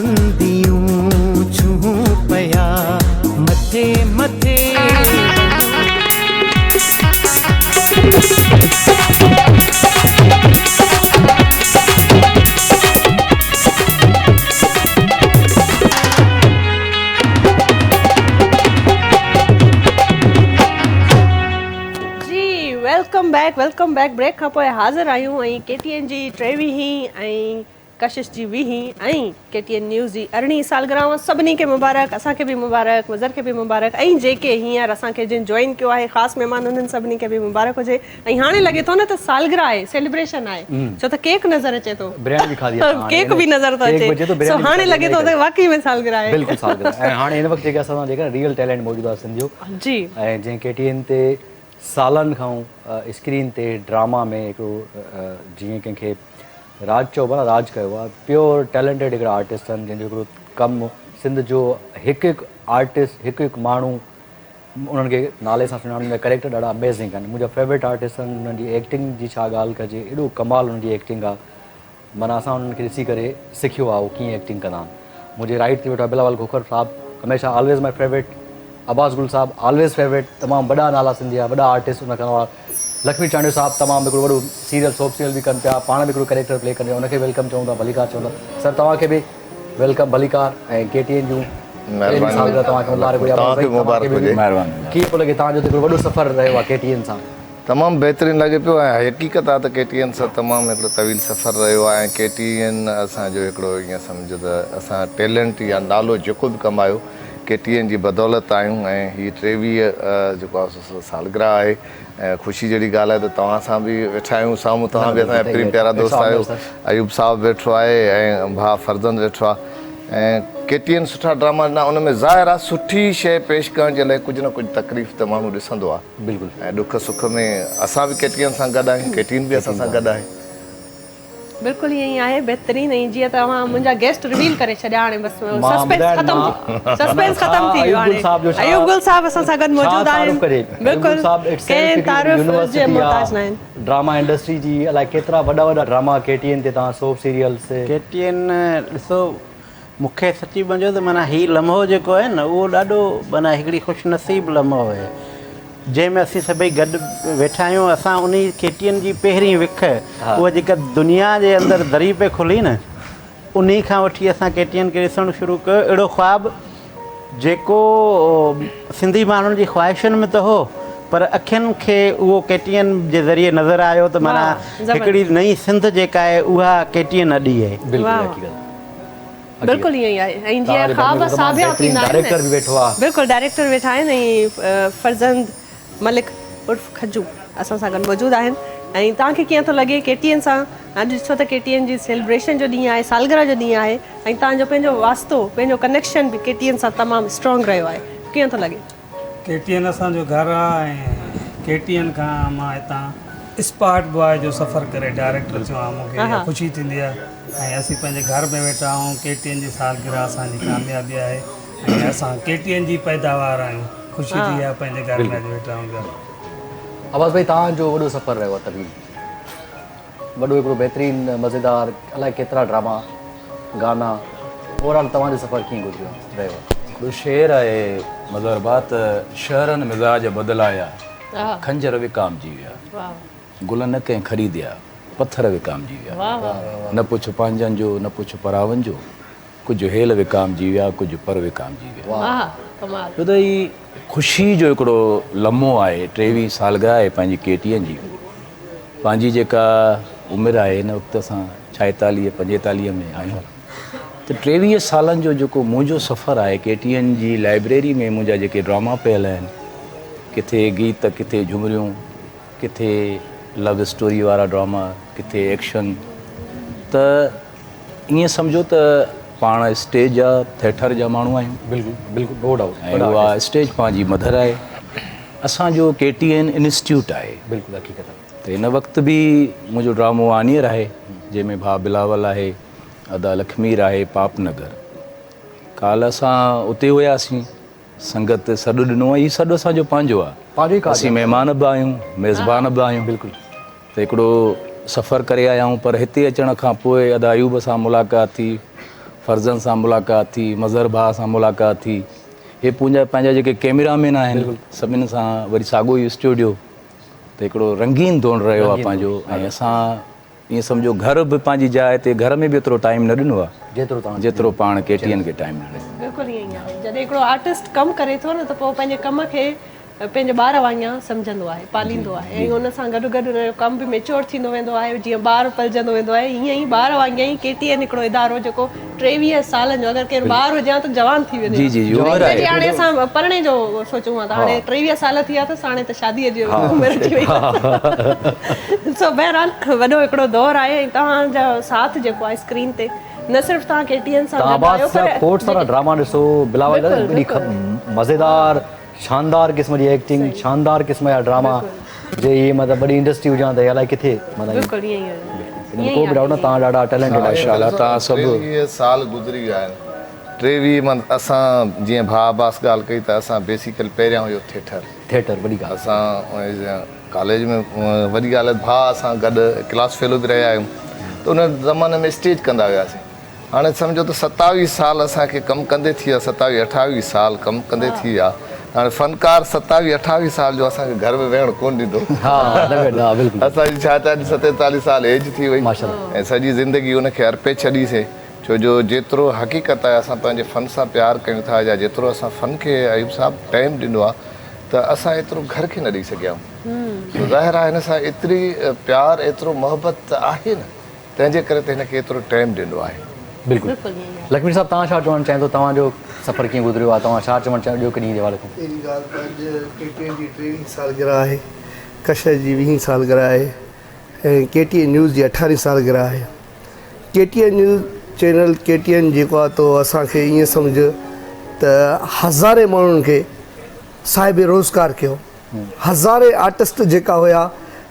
بلنديون ڇهون پيا مٿي مٿي جي welcome back welcome back break کان پوء حاضر آهيون ۽ ڪي ٽي اين جي ٽيويهين ۽ ڪشش جي ويهين ۽ ڪي ٽي اين نيوز جي ارڙهين سالگرهه سڀني کي مبارڪ اسان کي به مبارڪ مظهر کي به مبارڪ ۽ جيڪي هينئر اسان کي جن جوائن ڪيو آهي خاص مهمان انهن سڀني کي به مبارڪ هجي ۽ هاڻي لڳي ٿو نه ته سالگرهه آهي سيليبريشن آهي ڇو ته ڪيڪ نظر اچي ٿو برياني به کاڌي اسان هاڻي ڪيڪ به نظر ٿو اچي سو هاڻي لڳي ٿو ته واقعي ۾ سالگرهه آهي بلڪل سالگرهه ۽ هاڻي هن وقت جيڪي اسان سان جيڪا ريئل ٽيلنٽ موجود آهي سنڌ جو جي ۽ جنهن ڪي ٽي اين تي سالن کان اسڪرين تي ڊراما ۾ هڪڙو جيئن ڪنهن کي راڄ چئبو آهي نه راڄ ڪيو آهي پيور ٽيلنٽيڊ هڪڙا آرٽسٽ آهن جنهن جو هڪڙو ڪم سنڌ جو هڪ هڪ آرٽسٽ هڪ هڪ ماڻهو انهن کي نالي سان سڃاڻن جا ڪريڪٽر ڏاڍا اميزنگ آهن منهنجا فيورٽ آرٽسٽ آهن انهن جي ايڪٽنگ جي ڇا ڳالهه ڪجي ايڏو ڪمال انهن جي ايڪٽنگ آهي معنيٰ اسان انهن کي ڏسي ڪري سکيو آهي هو ڪيئن ايڪٽنگ ڪندا آهن. منهنجي رائيٽ تي ويٺو آهي بلاول کوکر صاحب هميشه always my favourite, Abbas Gul صاحب آلويز فيورٽ تمام وڏا نالا سنڌ جا وڏا آرٽسٽ ان کان علاوه لکمي چانڊيو صاحب تمام هڪڙو وڏو سيريل سوپ سيريل به ڪن پيا پاڻ به هڪڙو ڪريڪٽر پلي ڪن پيا ان کي welcome چئون ٿا ڀليڪار چئون ٿا سر توهان کي به welcome ڀليڪار ۽ ڪي ٽي اين جون پهرين سالگرهه توهان کي مبارڪ هجي توهان کي به مبارڪ هجي. ڪيئن پيو لڳي توهان جو ته هڪڙو وڏو سفر رهيو آهي ڪي ٽي اين سان. تمام بهترين لڳي پيو ۽ حقيقت آ ته ڪي ٽي اين سان تمام هڪڙو طويل سفر رهيو آ ۽ ڪي ٽي اين اسان جو هڪڙو ائين سمجهه ته اسان ٽيلنٽ يا نالو جيڪو به ڪمايو ڪي ٽي اين جي بدولت آهيون ۽ هي 23 جيڪو آ سو سالگرهه آهي ۽ خوشي جهڙي ڳالهه آهي ته توهان سان به ويٺا آهيون سامهون توهان به اسان جا پرين پيارا دوست آهيو ايوب صاحب ويٺو آهي ۽ ڀاء فرزند ويٺو آ ۽ ڪي ٽي اين سٺا ڊراما ڏنا ان ۾ ظاهر آ سٺي شيء پيش ڪرڻ جي لاء ڪجهه نه ڪجهه تڪليف ته ماڻهو ڏسندو آ. بلڪل. ۽ ڏک سک ۾ اسان به ڪي ٽي اين سان گڏ آهيون ڪي ٽي اين به اسان سان گڏ آهي. بلڪل ائين ئي آهي بهترين ۽ جيئن ته اوهان منهنجا گيسٽ ريويل ڪري ڇڏيا هاڻي بس سسپينس ختم ٿي سسپينس ختم ٿي ويو هاڻي ايوب گل صاحب اسان سان گڏ موجود آهن بلڪل ڪنهن تعارف جي محتاج ناهن. ڊراما انڊسٽري جي الائي ڪيترا وڏا وڏا ڊراما ڪي ٽي اين تي توهان سوپ سيريلز. ڪي ٽي اين ڏسو مون کي سچي بنجو ته معنيٰ هي لمحو جيڪو آهي نه اهو ڏاڍو معنيٰ هڪڙي خوش نصيب لمحو آهي جنهن ۾ اسين سڀئي گڏ ويٺا آهيون اسان انهي ڪي ٽي اين جي پهرين وک اها جيڪا دنيا جي اندر دري پئي کلي نه انهي کان وٺي اسان ڪي ٽي اين کي ڏسڻ شروع ڪيو اهڙو خواب جيڪو سنڌي ماڻهن جي خواهشن ۾ ته هو پر اکين کي اهو ڪي ٽي اين جي ذريعي نظر آيو ته معنيٰ هڪڙي نئين سنڌ جيڪا آهي اها ڪي ٽي اين اڏي آهي. بلڪل حقيقت. بلڪل ائين ئي آهي ۽ جيئن خواب ساڀيا ٿيندا آهن ڊائريڪٽر به ويٺو آهي. بلڪل ڊائريڪٽر ويٺا آهن ۽ فرزند ملڪ عرف کجو اسان سان گڏ موجود آهن ۽ توهان کي ڪيئن ٿو لڳي ڪي ٽي اين سان اڄ ڇو ته ڪي ٽي اين جي سيلبريشن جو ڏينهن آهي سالگرهه جو ڏينهن آهي ۽ توهان جو پنهنجو واسطو پنهنجو ڪنيڪشن به ڪي ٽي اين سان تمام اسٽرانگ رهيو آهي ڪيئن ٿو لڳي. ڪي ٽي اين اسان جو گهر آ ۽ ڪي ٽي اين کان مان هتان اسپاٽ بواء جو سفر ڪري ڊائريڪٽر ٿيو آهيان مون کي اها خوشي ٿيندي آهي ۽ اسين پنهنجي گهر ۾ ويٺا آهيون ڪي ٽي اين جي سالگرهه اسان جي ڪاميابي آهي ۽ اسان ڪي ٽي اين جي پيداوار آهيون خوشي ٿي آهي پنهنجي گهر ۾ اڄ ويٺا آهيون پيا. عباس ڀائي توهان جو وڏو سفر رهيو آهي طويل وڏو هڪڙو بهترين مزيدار الائي ڪيترا ڊراما گانا اوور آل توهان جو سفر ڪيئن گذريو رهيو آهي. هڪڙو شعر آهي مظهر ڀاء ته شهرن مزاج بدلايا خنجر وڪامجي ويا گل نه ڪنهن خريديا پٿر وڪامجي ويا نه پڇ پنهنجن جو نه پڇ پراون جو ڪجهه هيل وڪامجي ويا ڪجهه پر وڪامجي ويا. ڇو ته هي خوشي جو هڪڙو لمحو آهي ٽيويهين سالگرهه آهي پنهنجي ڪي ٽي اين جي پنهنجي جيڪا عمر آهي هن وقت اسان ڇائيتاليهه پنجيتاليهه ۾ آهيون ته 23 سالن جو جيڪو منهنجو سفر آهي ڪي ٽي اين جي لائبريري ۾ منهنجا جيڪي ڊراما پيل آهن ڪٿي گيت ڪٿي جهمريون ڪٿي لو اسٽوري وارا ڊراما ڪٿي ايڪشن ته ائين سمجهو ته پاڻ اسٽيج جا ٿيٽر جا ماڻهو آهيون. بلڪل بلڪل نو ڊائوٽ ۽ اها اسٽيج پنهنجي مڌر آهي. اسان جو ڪي ٽي اين انسٽيٽيوٽ آهي. بلڪل حقيقت آهي. ته هن وقت به منهنجو ڊرامو آنيئر آهي جنهن ۾ ڀاء بلاول آهي ادا لکمير آهي پاپ نگر ڪالهه اسان اتي هياسين سنگت سڏ ڏنو آهي هي سڏ اسان جو پنهنجو آهي اسين مهمان به آهيون ميزبان به آهيون بلڪل ته هڪڙو سفر ڪري آيا آهيون پر هتي اچڻ کان پوء ادا ايوب سان ملاقات ٿي. فرزند سان ملاقات ٿي، مظهر ڀاء سان ملاقات ٿي، هي پنهنجا پنهنجا جيڪي ڪيميرا مين آهن سڀني سان وري ساڳو ئي اسٽوڊيو ته هڪڙو رنگين دور رهيو آهي پنهنجو ۽ اسان ائين سمجهو گهر به پنهنجي جاء تي گهر ۾ به ايترو ٽائيم نه ڏنو آهي جيترو پاڻ ڪي ٽي اين کي ٽائيم ڏنو. بلڪل ائين ئي آهي جڏهن هڪڙو آرٽسٽ ڪم ڪري ٿو نه ته پوء پنهنجي ڪم کي پنهنجي ٻار وانگيان سمجهندو آهي، پاليندو آهي ۽ ان سان گڏ گڏ ان جو ڪم به ميچوئر ٿيندو ويندو آهي، جيئن ٻار پلجندو ويندو آهي ائين ئي ٻار وانگيان ئي ڪي ٽي اين هڪڙو ادارو جيڪو 23 سالن جو اگر ڪير ٻار هجي ها ته جوان ٿي وڃي ها جي هاڻي اسان پرڻي جو سوچون ها ته هاڻي 23 سال ٿي ويا اٿس هاڻي ته شادي جي عمر اچي وئي اٿس سو بهرحال وڏو هڪڙو دور آهي ۽ توهان جو ساٿ جيڪو آهي اسڪرين تي نه صرف توهان ڪي ٽي اين سان گڏ آهيو پر کوڙ سارا ڊراما ڏسو بلاول مزيدار شاندار قسم جي ايڪٽنگ شاندار قسم جا ڊراما جي اهي مطلب وڏي انڊسٽري هجان ته الائي ڪٿي مطلب بلڪل ائين ئي هجي ڪو به ڊائوٽ نه توهان ڏاڍا ٽيلنٽيڊ آهيو. ماشاءالله توهان سڀ. 23 سال گذري ويا آهن 23 من اسان جيئن ڀاء عباس ڳالهه ڪئي ته اسان بيسيڪل پهريان هيو ٿيٽر ٿيٽر وڏي ڳالهه اسان ڪاليج ۾ وڏي ڳالهه ڀاء اسان گڏ ڪلاس فيلو به رهيا آهيون ته ان زماني ۾ اسٽيج ڪندا هياسين هاڻي سمجهو ته 27 سال اسان کي ڪم ڪندي ٿي ويا، 27 28 سال ڪم ڪندي ٿي ويا ته هاڻي فنڪار 27 28 سال جو اسان کي گهر ۾ ويهڻ ڪونه ڏيندو. اسان جي ڇا ته اڄ 47 سال ايج ٿي وئي ۽ سڄي زندگي ان کي ارپي ڇڏي سي ڇو جو جيترو حقيقت آهي اسان پنهنجي فن سان پيار ڪيون ٿا يا جيترو اسان فن کي ايوب صاحب ٽائيم ڏنو آهي ته اسان ايترو گهر کي نه ڏئي سگهيا آهيون سو ظاهر آهي هن سان ايتري پيار ايترو محبت ته آهي نه. تنهن جي ڪري ته هن کي ايترو ٽائيم ڏنو آهي. بلڪل لکمير صاحب توهان ڇا چوڻ چاهيندو توهان جو سفر ڪيئن گذريو آهي توهان ڇا چوڻ چاهيندو ڏيو ڪڏهن جي حوالي سان. پهرين ڳالهه ته اڄ ڪي ٽي اين جي ٽيويهين سالگرهه آهي، ڪشش جي ويهين سالگرهه آهي ۽ ڪي ٽي اين نيوز جي اٺارهين سالگرهه آهي. K T N news channel K T N جيڪو آهي تو اسان کي ائين سمجهه ته هزارين ماڻهن کي صاحب روزگار ڪيو. هزارين آرٽسٽ جيڪا هيا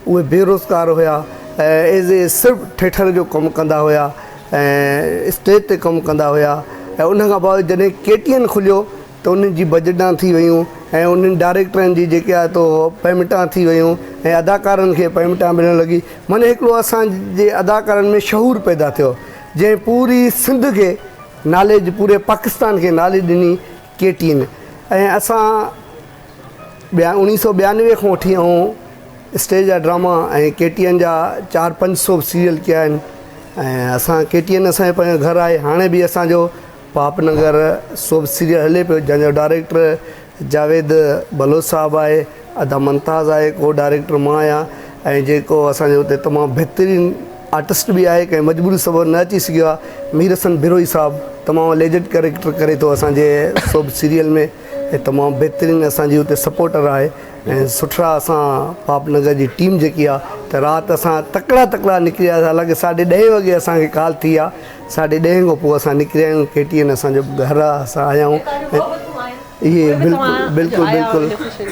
اهي بي روزگار هيا ۽ ايز اي صرف ٺيٺر جو ڪم ڪندا هيا ۽ اسٽيج تي ڪم ڪندا هيا ۽ ان کان بعد جڏهن ڪي ٽي اين کليو ته انهن جي بجيٽان ٿي ويون ۽ انهن ڊائريڪٽرن جي جيڪي آهي تو پيمينٽان ٿي ويون ۽ اداڪارن کي پيمينٽان ملڻ لڳي معنی هڪڙو اسان جي اداڪارن ۾ شعور پيدا ٿيو جنهن پوري سنڌ کي ناليج پوري پاڪستان کي ناليج ڏني ڪي ٽي اين ۽ اسان ٻيا اوڻيهه سو 92 کان وٺي آئون اسٽيج جا ڊراما ۽ ڪي ٽي اين جا چار پنج سو سيريل ڪيا آهن ۽ اسان ڪي ٽي اين اسانجو پنهنجو گهر آهي هاڻي به اسانجو پاپ نگر سوپ سيريل هلي پيو جنهن جو ڊائريڪٽر جاويد بلوچ صاحب آهي ادا ممتاز آهي ڪو ڊائريڪٽر مان آهيان ۽ جيڪو اسانجو اتي تمام بهترين آرٽسٽ به آهي ڪنهن مجبوري سبب نه اچي سگهيو آهي مير حسن بروهي صاحب تمام ليجنڊ ڪريڪٽر ڪري ٿو اسانجي سوپ سيريل ۾ ۽ تمام بهترين اسان جي اتي سپورٽر آهي ۽ سٺڙا اسان پاپ نگر جي ٽيم جيڪي آ ته رات اسان تڪڙا تڪڙا نڪري آياسين حالانڪه ساڍي ڏهين وڳي اسان کي ڪال ٿي آ ساڍي ڏهين کان پوء اسان نڪري آيا آهيون ڪي ٽي اين اسان جو گهر آ اسان آيا آهيون اهي بلڪل بلڪل بلڪل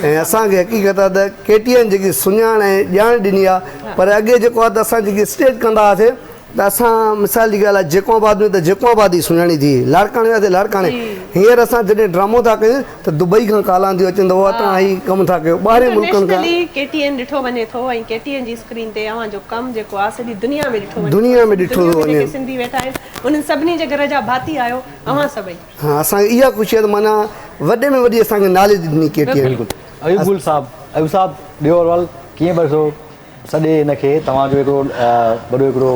۽ اسان کي حقيقت آ ته ڪي ٽي اين جيڪي سڃاڻ ۽ ڄاڻ ڏني آ پر اڳي جيڪو آ ته اسان جيڪي اسٽيج ڪندا هئاسين ته اسان مثال جي ڳالهه آهي جيڪو آباد ۾ ته جيڪو آباد ئي سڃاڻي ٿي لاڙڪاڻي وياسين لاڙڪاڻي هينئر اسان جڏهن ڊرامو ٿا ڪيون ته دبئي کان ڪالان ٿيون اچن ته اها توهان هي ڪم ٿا ڪيو ٻاهرين ملڪن کان انٽرنيشنلي ڪي ٽي اين ڏٺو وڃي ٿو ۽ ڪي ٽي اين جي اسڪرين تي اوهان جو ڪم جيڪو آهي سڄي دنيا ۾ ڏٺو وڃي ٿو دنيا ۾ ڏٺو ٿو دنيا ۾ وڃي. جيڪي سنڌي ويٺا آهن انهن سڀني جي گهر جا ڀاتي آهيو اوهان سڀئي. ها اسان کي اها خوشي آهي ته معنيٰ وڏي ۾ وڏي اسان کي ناليج ڏني ڪي ٽي اين. بلڪل ايوب گل صاحب ايوب صاحب ڏيو احوال ڪيئن پيو سڄي هن کي توهان جو هڪڙو وڏو هڪڙو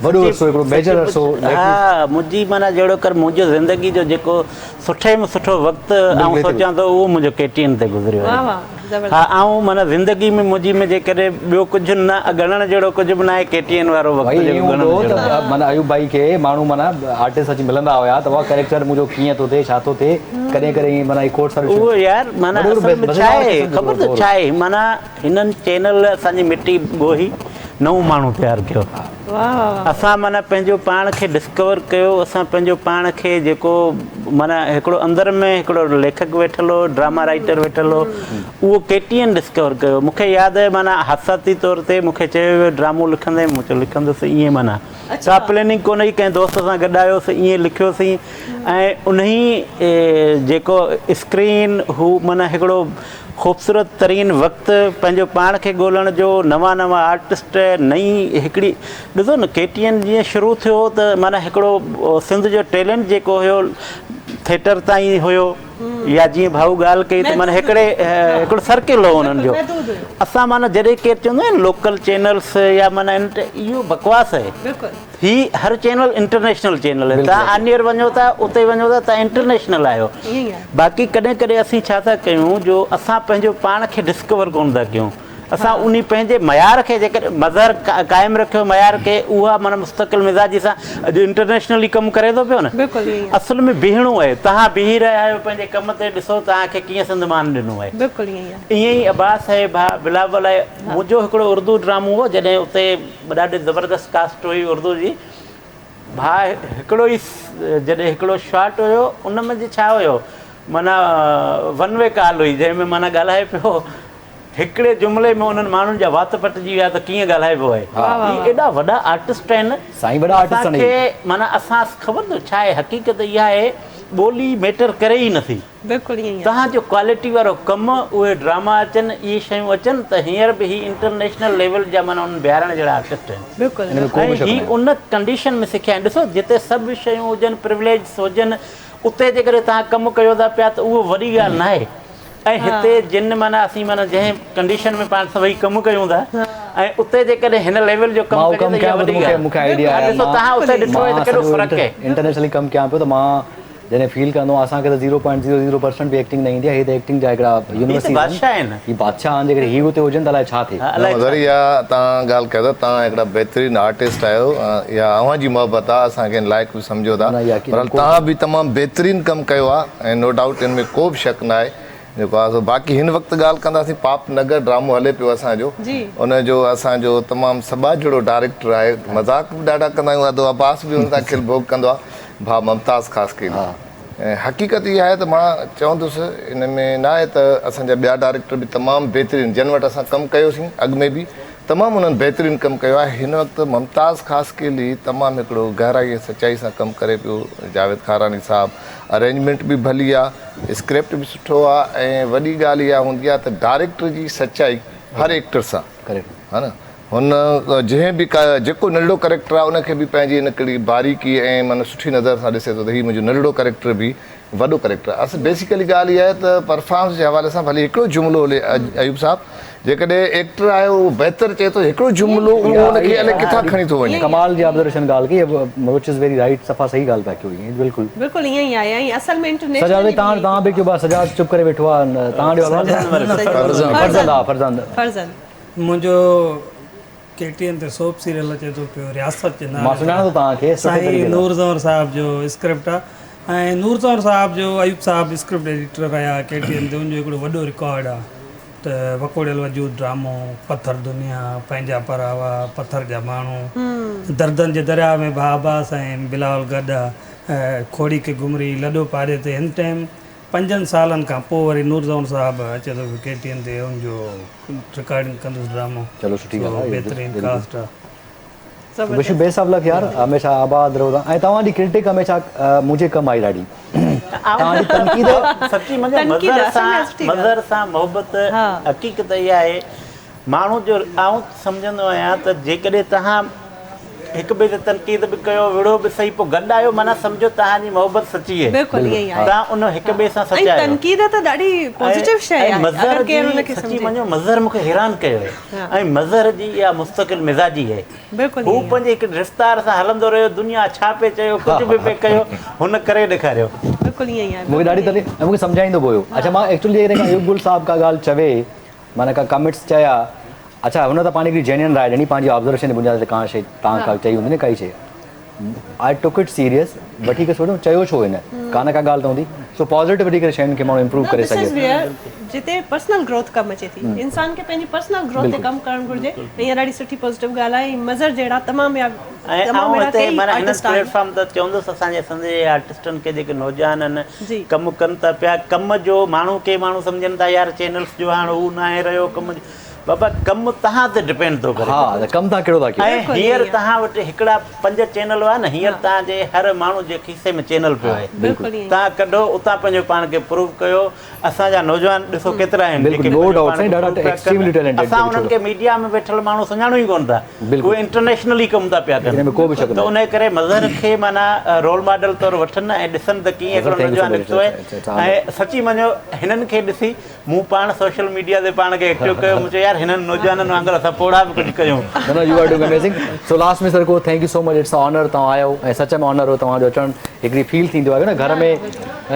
وڏو عرصو هڪڙو ميجر عرصو ها منهنجي معنيٰ جهڙو ڪر منهنجو زندگي جو جيڪو سٺي ۾ سٺو وقت آئون سوچيان ٿو اهو منهنجو ڪي ٽي اين تي گذريو آهي ها آئون معنيٰ زندگي ۾ منهنجي ۾ جيڪڏهن ٻيو ڪجهه نه ڳڻڻ جهڙو ڪجهه به ناهي ڪي ٽي اين وارو وقت جيڪو ڳڻڻ جهڙو آهي. معنيٰ ايوب ڀائي کي ماڻهو معنيٰ آرٽسٽ اچي ملندا هيا ته واهه ڪريڪٽر منهنجو ڪيئن ٿو ٿئي ڇا ٿو ٿئي ڪڏهن ڪڏهن معنيٰ هي کوڙ ساريون اهو يار معنيٰ اصل ۾ ڇا آهي خبر اٿو ڇا آهي معنيٰ هنن چينل اسان جي مٽي ڳوهي نئون ماڻهو تيار ڪيو. اسان معنيٰ پنهنجو پاڻ کي ڊسڪور ڪيو، اسان پنهنجو پاڻ کي جيڪو معنيٰ هڪڙو اندر ۾ هڪڙو ليکڪ ويٺل هو، ڊراما رائيٽر ويٺل هو، اهو ڪي ٽي اين ڊسڪور ڪيو. مون کي ياد آهي معنيٰ حادثاتي طور تي مون کي چيو ويو ڊرامو لکندين؟ مون چيو لکندس ائين معنيٰ ڪا پليننگ ڪونه هئي ڪنهن دوست سان گڏ آيوسين ائين لکيوسين ۽ انهي جيڪو اسڪرين هو معنيٰ هڪڙو خوبصورت ترين وقت پنهنجو پاڻ کي ڳولڻ جو نوان نوان آرٽسٽ نئين هڪڙي ڏسو نه ڪي ٽي اين جيئن شروع ٿيو ته معنيٰ هڪڙو سنڌ جو ٽيلنٽ جيڪو هيو ٿيٽر تائين هيو يا جيئن ڀائو ڳالهه ڪئي ته معنيٰ هڪڙي هڪڙو سرڪل هو انهن جو اسان معنيٰ جڏهن ڪير چوندو آهي نه لوڪل چينلس يا معنيٰ اهو بڪواس آهي هي هر چينل انٽرنيشنل چينل آهي تان آنيئر وڃو ٿا اتي وڃو ٿا تان انٽرنيشنل آهيو باقي ڪڏهن ڪڏهن اسين ڇا ٿا ڪيون جو اسان پنهنجو پاڻ کي ڊسڪور ڪونه ٿا ڪيون اسان انهي پنهنجي معيار کي جيڪڏهن مظهر قائم رکيو معيار کي اها معنيٰ مستقل مزاجي سان اڄ انٽرنيشنلي ڪم ڪري ٿو پيو نه اصل ۾ بيهڻو آهي توهان بيهي رهيا آهيو پنهنجي ڪم تي ڏسو توهان کي ڪيئن سنڌ مان ڏنو آهي ائين ئي عباس آهي ڀاء بلاول آهي منهنجو هڪڙو اردو ڊرامو هو جڏهن اتي ڏاڍي زبردست ڪاسٽ هئي اردو جي ڀاء هڪڙو ئي جڏهن هڪڙو شارٽ هيو ان ۾ ڇا هيو معنيٰ ون وي ڪال هئي جنهن ۾ معنيٰ ڳالهائي پيو هڪڙي جملي ۾ انهن ماڻهن جا وات پٽجي ويا ته ڪيئن ڳالهائبو آهي. هي ايڏا وڏا آرٽسٽ آهن. سائين وڏا آرٽسٽ آهن. اسان کي معنيٰ اسان خبر اٿو ڇا آهي حقيقت اها آهي ٻولي ميٽر ڪري ئي نٿي. بلڪل ائين ئي آهي. توهان جو ڪوالٽي وارو ڪم اهي ڊراما اچن اهي شيون اچن ته هينئر به هي انٽرنيشنل ليول جا معنيٰ انهن بيهارڻ جهڙا آرٽسٽ آهن. بلڪل ان ۾ ڪو به ۽ شڪ هي ناهي. ان ڪنڊيشن ۾ سکيا آهن ڏسو جتي سڀ شيون هجن پروليجز هجن اتي جيڪڏهن توهان ڪم ڪيو ٿا پيا ته اهو وڏي ڳالهه ناهي. ۽ هتي جن معنيٰ اسين معنيٰ جنهن ڪنڊيشن ۾ پاڻ سڀئي ڪم ڪيون ٿا ۽ اتي جيڪڏهن هن ليول جو ڪم مان اهو ڪجي ڪم ته اها ڪيان پيو وڏي ته ڳالهه مون کي آئيڊيا آهي. آهي ڏسو مان توهان اتي ڏٺو آهي ته مان ڪيڏو سڄو فرق آهي. انٽرنيشنلي ڪم ڪيان پيو ته مان جڏهن فيل ڪندو آهيان اسان کي ته zero point zero zero percent به ايڪٽنگ نه ايندي آهي هي ته ايڪٽنگ جا هڪڙا هي ته يونيورسٽيز آهن بادشاهه آهن. هي بادشاهه آهن جيڪڏهن هي اتي هجن ته الائي ڇا ٿئي. ها الائي نه ڇا مظهر اها توهان ڳالهه ڪيو ٿا توهان هڪڙا بهترين آرٽسٽ آهيو اها اوهان جي محبت آهي اسان کي ان لائق به سمجهو ٿا نه اها بهرحال ڪو توهان به تمام بهترين ڪم ڪيو آهي ۽ نو ڊائوٽ ان ۾ ڪو به شڪ نه آهي جيڪو آ سو باقي هن وقت ڳالهه ڪنداسين پاپ نگر ڊرامو هلي پيو اسان جو ان جو اسان جو تمام سٻاجهڙو ڊائريڪٽر آهي مذاق به ڏاڍا ڪندا آهيون ادو عباس به ان سان کل ڀوڳ ڪندو آ ڀاء ممتاز خاصخيلي ۽ حقيقت اها آهي ته مان چوندس ان ۾ نه آهي ته اسان جا ٻيا ڊائريڪٽر به تمام بهترين جن وٽ اسان ڪم ڪيوسين اڳ ۾ به تمام انهن بهترين ڪم ڪيو آهي هن وقت ممتاز خاصخيلي تمام هڪڙو گهرائي ۽ سچائي سان ڪم ڪري پيو جاويد خاراني صاحب ارينجمينٽ به ڀلي آ اسڪرپٽ به سٺو آ ۽ وڏي ڳالهه اها هوندي آ ته ڊائريڪٽر جي سچائي هر ايڪٽر سان ها نه هن جنهن به جيڪو ننڍڙو ڪريڪٽر آ ان کي به پنهنجي ان ڪڙي باريڪي ۽ معنيٰ سٺي نظر سان ڏسي ٿو ته هي منهنجو ننڍڙو ڪريڪٽر به وڏو ڪريڪٽر آهي اصل بيسيڪلي ڳالهه اها آهي ته پرفارمنس جي حوالي سان ڀلي هڪڙو جملو هلي ايوب صاحب جيڪڏهن ايڪٽر آهي اهو بهتر چئي ٿو هڪڙو جملو اهو ان کي الائي ڪٿان کڻي ٿو وڃي. ڪمال جي آبزرويشن ڳالهه ڪئي وچ is very right صفا صحيح ڳالهه پيا ڪيو ائين بلڪل. بلڪل ائين ئي آهي ۽ اصل ۾ انٽرنيشنلي سجاد ڀائي تان تان به ڪيو با سجاد چپ ڪري ويٺو آ تان ڏيو حوال فرزند فرزند ها فرزند فرزند منهنجو ڪي ٽي اين تي سوپ سيريل اچي ٿو پيو رياست جي مان نالي سڃاڻان ٿو توهان کي سٺي سائين طريقي سان. نور زنور صاحب جو اسڪرپٽ آ ۽ نور زنور صاحب جو ايوب صاحب اسڪرپٽ ايڊيٽر رهيا ڪي ٽي اين تي ان جو هڪڙو وڏو رڪارڊ آ ته وڪوڙيل وجود ڊرامو پٿر دنيا پنهنجا پراوا پٿر جا ماڻهو دردن جي درياء ۾ ڀاء عباس ۽ بلاول گڏ آ کوڙي ڪي گهمري لڏو پاڏي تي هن ٽائيم پنجن سالن کان پوء وري نور زنور صاحب اچي ٿو پيو ڪي ٽي اين تي ان جو رڪارڊنگ ڪندس ڊرامو چلو سٺي ڳالهه آهي بهترين ڪاسٽ آ. Wish you best of luck يار هميشه آباد رهو توهان ۽ توهان جي ڪرٽڪ هميشه منهنجي ڪم آئي ڏاڍي توهان جي تنقيد سچي منهنجو مظهر سان مظهر سان محبت حقيقت اها آهي ماڻهو جو آئون سمجهندو آهيان ته جيڪڏهن توهان هڪ ٻئي تي تنقيد به ڪيو وڙهو به سهي پوء گڏ آهيو معنيٰ سمجهو توهان جي محبت سچي آهي بلڪل ائين ئي آهي توهان ان هڪ ٻئي سان سچا آهيو ۽ تنقيد ته ڏاڍي پازيٽو شيء آهي اگر ڪير ان کي سمجهي سچي مڃو مظهر مون کي حيران ڪيو آهي ۽ مظهر جي اها مستقل مزاجي آهي بلڪل هو پنهنجي هڪ رفتار سان هلندو رهيو دنيا ڇا پئي چيو ڪجهه به پئي ڪيو هن ڪري ڏيکاريو. بلڪل ائين ئي آهي مون کي ڏاڍي تڪليف ۽ مون کي سمجهائيندو به هيو اڇا مان ايڪچولي جيڪڏهن ايوب گل صاحب ڪا ڳالهه چوي معنيٰ ڪا ڪمينٽس چيا اڇا هن ته پنهنجي هڪڙي جينيئن راء ڏني پنهنجي آبزرويشن جي بنياد تي ڪا شيء توهان ڪا چئي هوندي نه ڪائي شيء آء ٽڪ it serious وٺي ڪري سوچيم چيو ڇو هن ڪا نه ڪا ڳالهه ته هوندي سو پازيٽو وٺي ڪري شين کي ماڻهو امپروو ڪري سگهي ٿو جتي پرسنل گروٿ ڪم اچي ٿي انسان کي پنهنجي پرسنل گروٿ تي ڪم ڪرڻ گهرجي ۽ اها ڏاڍي سٺي پازيٽو ڳالهه آهي ۽ مظهر جهڙا تمام يا ۽ آئون هتي معنيٰ هن پليٽ فارم تان چوندس اسان جي سنڌ جي آرٽسٽن کي جيڪي نوجوان آهن ڪم ڪن ٿا پيا ڪم جو ماڻهو ڪي ماڻهو سمجهن ٿا يار چينلس جو هاڻ هو ناهي رهيو ڪم جو بابا ڪم توهان تي ڊپينڊ ٿو ڪري. ها ته ڪم توهان ڪهڙو ٿا ڪيو. ۽ هينئر توهان وٽ هڪڙا پنج چينل هئا نه هينئر توهان جي هر ماڻهو جي کيسي ۾ چينل پيو آهي توهان ڪڍو اتان پنهنجو پاڻ کي پروف ڪيو اسان جا نوجوان ڏسو ڪيترا آهن جيڪي پنهنجو پاڻ کي پروف پيا ڪن اسان انهن کي ميڊيا ۾ ويٺل ماڻهو سڃاڻون ئي ڪونه ٿا اهي انٽرنيشنلي ڪم ٿا پيا ڪن ته انهي ڪري مظهر کي معنيٰ رول ماڊل طور وٺن ۽ ڏسن ته ڪيئن هڪڙو نوجوان نڪتو آهي ۽ سچي مڃو هنن کي ڏسي مون پاڻ سوشل ميڊيا تي پاڻ کي ايڪٽو ڪيو مون چيو يار هنن نوجوانن وانگر اسان پوڙها به ڪجهه ڪيون. نه نه you are doing amazing so last ۾ sir ڪو thank you so much it's honour توهان آيو ۽ سچ ۾ آنر هو توهان جو اچڻ هڪڙي فيل ٿيندو آهي نه گهر ۾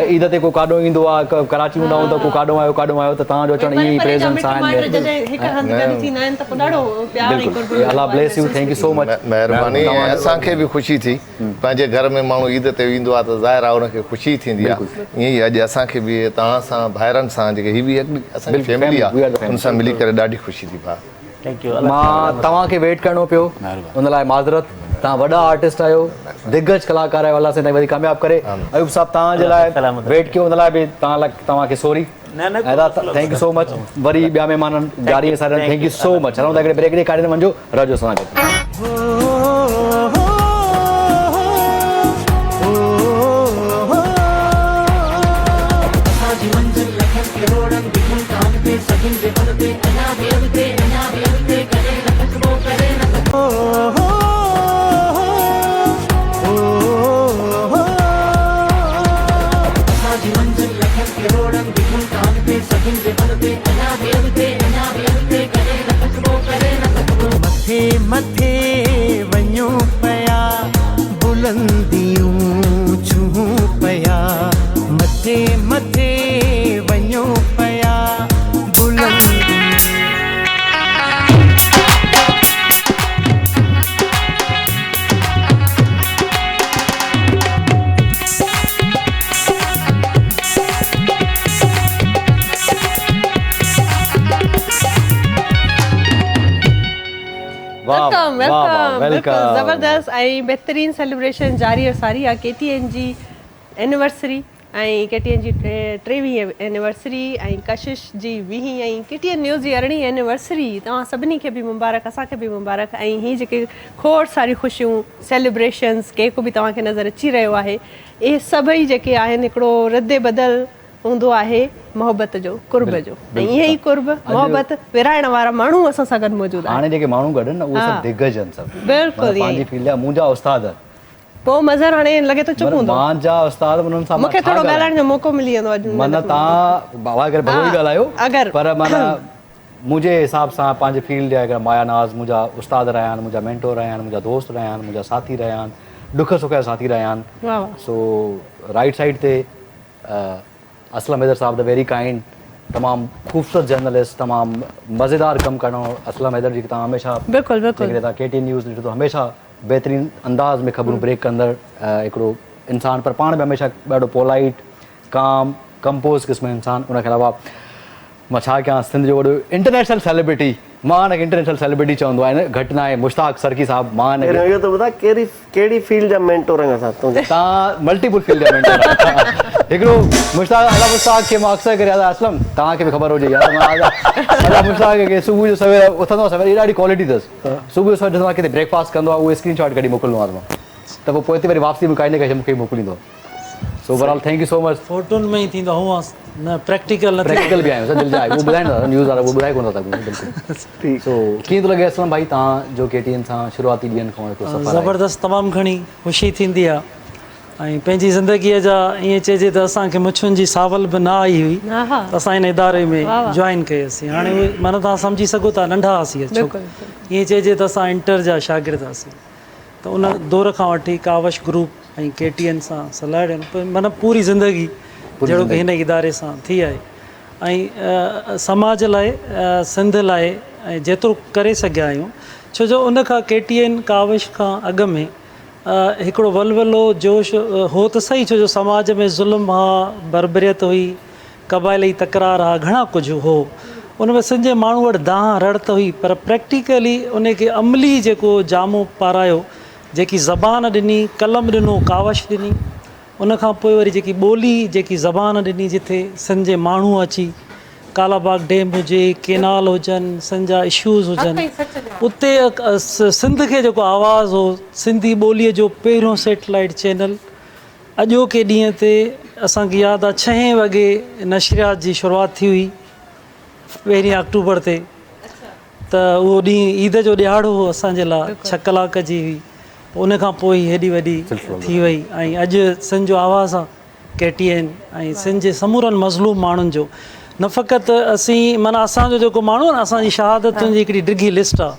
عيد تي ڪو ڪاڏو ايندو آهي ڪراچي هوندا آهيون ته ڪو ڪاڏو آيو ڪاڏو آيو ته توهان جو اچڻ ائين ئي پريزنس آهن بلڪل الله bless you thank you so much. مهرباني ۽ اسان کي به خوشي ٿي. پنهنجي گهر ۾ ماڻهو عيد تي ايندو آهي ته ظاهر آهي ان کي خوشي ٿيندي آهي ائين ئي اڄ اسان کي به توهان سان ڀائرن سان جيڪي هي به هڪ اسان جي فيملي آهي ان سان ملي ڪري ڏاڍي خوشي ٿي ڀاء. مان توهان کي ويٽ ڪرڻو پيو ان لاء معذرت توهان وڏا آرٽسٽ آهيو دگج ڪلاڪار آهيو الله سائين توهان کي وڌيڪ ڪامياب ڪري ايوب صاحب توهان جي لاء ويٽ ڪيو ان لاء به توهان لاء توهان کي سوري thank you so much وري ٻيا مهمان جاري ۽ ساري thank you so much هلون ٿا هڪڙي بريڪ ڏي ڪاڏي نه وڃجو رهجو اسان سان گڏ. مٿي مٿي وڃون پيا بلنديون ڇهون پيا مٿي مٿي وڃون پيا بلنديون. Welcome welcome بلڪل زبردست ۽ بهترين سيليبريشن جاري و ساري آ ڪي ٽي اين جي اينيورسري ۽ ڪي ٽي اين جي ٽيويهين اينيورسري ۽ ڪشش جي ويهين ۽ ڪي ٽي اين نيوز جي ارڙهين اينيورسري توهان سڀني کي به مبارڪ اسان کي به مبارڪ ۽ هي جيڪي کوڙ ساريون خوشيون سيليبريشنز ڪيڪ به توهان کي نظر اچي رهيو آهي اهي سڀئي جيڪي آهن هڪڙو رد بدل هوندو آهي محبت جو قرب جو ۽ اهي ئي قرب محبت ورهائڻ وارا ماڻهو اسان سان گڏ موجود آهن. هاڻي جيڪي ماڻهو گڏ آهن نه اهي سڀ دگج آهن سڀ بلڪل معنيٰ پنهنجي فيلڊ جا منهنجا استاد آهن. پوء مظهر هاڻي لڳي ٿو چپ هوندو. منهنجا استاد انهن سان مان ڇا ڳالهايان. مونکي ٿورو ڳالهائڻ جو موقعو ملي ويندو اڄ. معنيٰ توهان بابا ڪري ڀلو ئي ڳالهايو پر معنيٰ منهنجي حساب سان پنهنجي فيلڊ جا هڪڙا مايا ناز منهنجا استاد رهيا آهن منهنجا مينٽور رهيا آهن منهنجا دوست رهيا آهن منهنجا ساٿي رهيا آهن ڏک سک جا ساٿي رهيا آهن سو رائيٽ سائيڊ تي اسلم حيدر صاحب ته ويري ڪائنڊ تمام خوبصورت جرنلسٽ تمام مزيدار ڪم ڪرڻ وارو اسلم حيدر جي تان هميشه بلڪل بلڪل جيڪڏهن تان ڪي ٽي نيوز ڏٺو ته هميشه بهترين انداز ۾ خبرون بريڪ ڪندڙ هڪڙو انسان پر پاڻ به هميشه ڏاڍو پولائيٽ ڪام ڪمپوز قسم جو انسان ان کان علاوه مان ڇا ڪيان سنڌ جو وڏو انٽرنيشنل سيلبرٽي مان هن کي انٽرنيشنل سيلبرٽي چوندو آهيان گهٽ ناهي مشتاق سرڪي صاحب مان هن کي پهريون اهو ته ٻڌاء ڪهڙي ڪهڙي فيلڊ جا مينٽور آهيون اسان تنهنجا. توهان ملٽيپل فيلڊ جا مينٽور آهيو هڪڙو مشتاق ادا مشتاق کي مان اڪثر ڪري ادا اسلم توهان کي به خبر هجي يار مان ادا ادا مشتاق کي صبح جو سوير اٿندو آهيان سوير ڏاڍي ڪوالٽي اٿس صبح جو سوير ڏسندو آهيان ڪٿي بريڪ فاسٽ ڪندو آهي اهو اسڪرين شاٽ ڪڍي موڪلندو آهيان مان ته پوء پوئتي وري واپسي ۾ ڪائي نه ڪائي شي مون کي موڪليندو آهي. So overall thank you so much. فوٽن ۾ ئي ٿيندو آ هونئن نه پريڪٽيڪل نه ٿيندو. پريڪٽيڪل به آهيون سر دل جا اهو ٻڌائين نٿا نيوز وارا اهو ٻڌائي ڪونه ٿا سگهون بلڪل سو ڪيئن ٿو لڳي اسلم ڀائي توهان جو ڪي ٽي اين سان شروعاتي ڏينهن کان هڪڙو سفر آهي. زبردست تمام گهڻي خوشي ٿيندي آ ۽ پنهنجي زندگي جا ائين چئجي ته اسان کي مڇن جي ساول به نه آئي هئي ته اسان هن اداري ۾ جوائن ڪئي سين هاڻي اهي معنيٰ توهان سمجهي سگهو ٿا ننڍا هئاسين ڇوڪرا ائين چئجي ته اسان انٽر جا شاگرد هئاسين ته ان دور کان وٺي ڪاوش گروپ ۽ ڪي ٽي اين سان سلهاڙيل معنيٰ پوري زندگي جهڙوڪ هن اداري سان ٿي آهي ۽ سماج لاء سنڌ لاء ۽ جيترو ڪري سگهيا آهيون ڇو جو ان کان ڪي ٽي اين ڪاوش کان اڳ ۾ هڪڙو ولولو جوش هو ته صحيح ڇو جو سماج ۾ ظلم ها بربريت هئي قبائلي تڪرار ها گهڻا ڪجهه هو. ان ۾ سنڌ جي ماڻهو وٽ دانهن رڙ ته هئي پر پريڪٽيڪلي ان کي عملي جيڪو جامو پارايو، جيڪي زبان ڏني، قلم ڏنو، ڪاوش ڏني، ان کان پوء وري جيڪي ٻولي، جيڪي زبان ڏني جٿي سنڌ جي ماڻهو اچي ڪالا باغ ڊيم هجي، ڪينال هجن، سنڌ جا اشوز هجن اتي سنڌ کي جيڪو آواز هو سنڌي ٻوليء جو پهريون سيٽلائيٽ چينل اڄوڪي ڏينهن تي اسان کي ياد آ ڇهين وڳي نشريات جي شروعات ٿي هئي پهرين آڪٽوبر تي ته اهو ڏينهن عيد جو ڏهاڙو هو اسان جي لاء ڇهه ڪلاڪ جي هئي ان کان پوء هي هيڏي وڏي ٿي وئي ۽ اڄ سنڌ جو آواز آ ڪي ٽي اين ۽ سنڌ جي سمورن مظلوم ماڻهن جو نه فقط اسين معنيٰ اسان جو جيڪو ماڻهو آهي نه اسان جي شهادتن جي هڪڙي ڊگهي لسٽ آ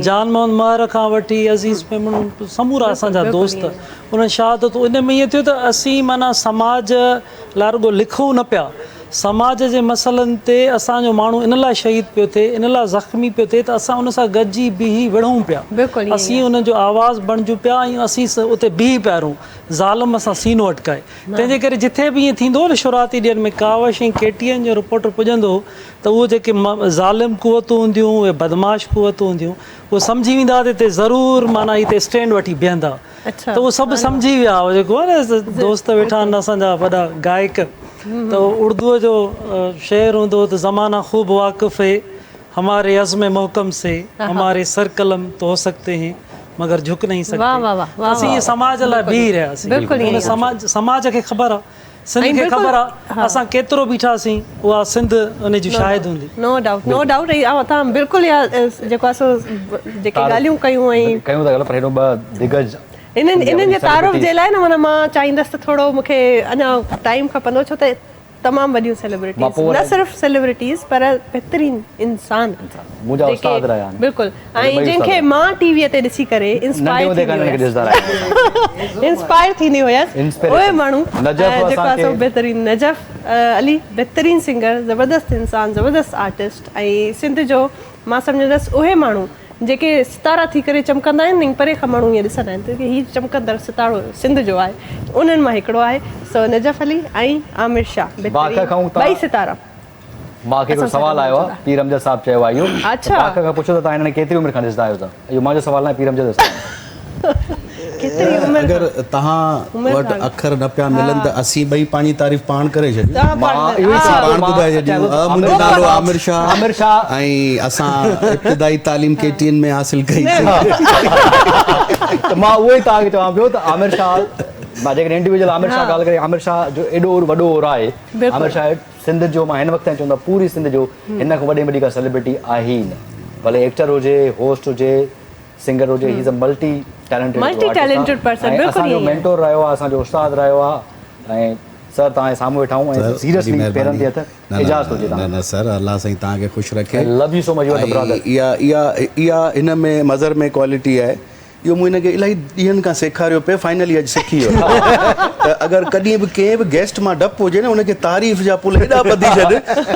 جان محمد مهر کان وٺي عزيز ميمڻ سمورا اسان جا دوست انهن شهادتون ان ۾ ائين ٿيو ته اسين معنيٰ سماج لاء رڳو لکون نه پيا سماج جي مسئلن تي اسان جو ماڻهو ان لاء شهيد پيو ٿئي ان لاء زخمي پيو ٿئي ته اسان ان سان گڏجي بيهي وڙهون پيا اسين ان جو آواز بڻجون پيا ۽ اسين اتي بيهي پيا رهون ظالم سان سينو اٽڪائي. تنهن جي ڪري جٿي به ائين ٿيندو هو نه شروعاتي ڏينهن ۾ ڪاوش ۽ ڪي ٽي اين جو رپورٽر پڄندو هو ته اهو جيڪي ظالم قوتون هونديون اهي بدمعاش قوتون هونديون اهي سمجهي ويندا هئا ته هتي ضرور معنيٰ هتي اسٽينڊ وٺي بيهندا ته اهو سڀ سمجهي ويا هئا جيڪو آهي نه دوست ويٺا آهن اسان جا وڏا گائڪ ته اردوء جو شعر هوندو هو ته زمانه خوب واقف هي هماري عزم محڪم سي هماري سر قلم تو هو سڪتي هين مگر جهڪ نهين سڪتي ته اسين ائين سماج لاء بيهي رهياسين ان سماج سماج کي خبر آ سنڌ کي خبر آ اسان ڪيترو بيٺاسين اها سنڌ ان جي شاهد هوندي. نو ڊائوٽ نو ڊائوٽ ۽ توهان بلڪل اها جيڪو آ سو جيڪي ڳالهيون ڪيون ۽ ڪيون ٿا ڳالهه پر هيڏو ٻه دگج انهن انهن جي تعارف جي لاء نه معنيٰ مان چاهيندس ته ٿورو مون کي اڃا ٽائيم کپندو ڇو ته تمام وڏيون سيلبرٽيز نه صرف سيلبرٽيز پر بهترين انسان منهنجا استاد رهيا آهن بلڪل ۽ جن کي مان ٽي وي تي ڏسي ڪري انسپائر ٿيندي هيس انسپائر ٿيندي هيس اهي ماڻهو جيڪو آهي سو بهترين نجف علي بهترين سنگر زبردست انسان زبردست آرٽسٽ ۽ سنڌ جو مان سمجهندس اهي ماڻهو جيڪي ستارا ٿي ڪري چمڪندا آهن ۽ پري کان ماڻهو ائين ڏسندا آهن ته هي چمڪندڙ ستارو سنڌ جو آهي انهن مان هڪڙو آهي سو نجف علي ۽ عامر شاهه بهترين ٻئي ستارا. مان کي هڪڙو سوال آيو آهي پير امجد صاحب چيو آهي اهو ته باک کان پڇو ته توهان هنن کي ڪيتري عمر کان ڏسندا آهيو ته اهو منهنجو سوال ناهي پير امجد جو سوال آهي. اگر توهان وٽ اکر نه پيا ملن ته اسين ٻئي پنهنجي تعريف پاڻ ڪري ڇڏيون. اسين پاڻ ٻڌائي ڇڏيون. منهنجو نالو عامر شاهه ۽ اسان ابتدائي تعليم ڪي ٽي اين ۾ حاصل ڪئي سين. ته مان اهو ئي توهان کي چوان پيو ته عامر شاهه مان جيڪڏهن انڊيويجوئل عامر شاهه ڳالهه ڪريان عامر شاهه جو ايڏو وڏو اورا آهي عامر شاهه سنڌ جو مان هن وقت تائين چوندو آهيان پوري سنڌ جو هن کان وڏي ۾ وڏي ڪا سيلبرٽي آهي ئي نه ڀلي ايڪٽر هجي هوسٽ هجي سنگر هجي he is a multi talented multi talented person بلڪل اسان جو مينٽور رهيو آهي اسان جو استاد رهيو آهي ۽ سر توهان جي سامهون ويٺا آهيون ۽ سيريسلي پيرن تي هٿ اجازت هجي نه نه سر الله سائين توهان کي خوش رکي I love you so much you are the brother اها اها اها هن ۾ مظهر ۾ ڪوالٽي آهي اهو مون هن کي الاهي ڏينهن کان سيکاريو پئي فائنلي اڄ سکي ويو ته اگر ڪڏهن به ڪنهن به گيسٽ مان ڊپ هجي نه ان کي تعريف جا پل ايڏا ٻڌي ڇڏ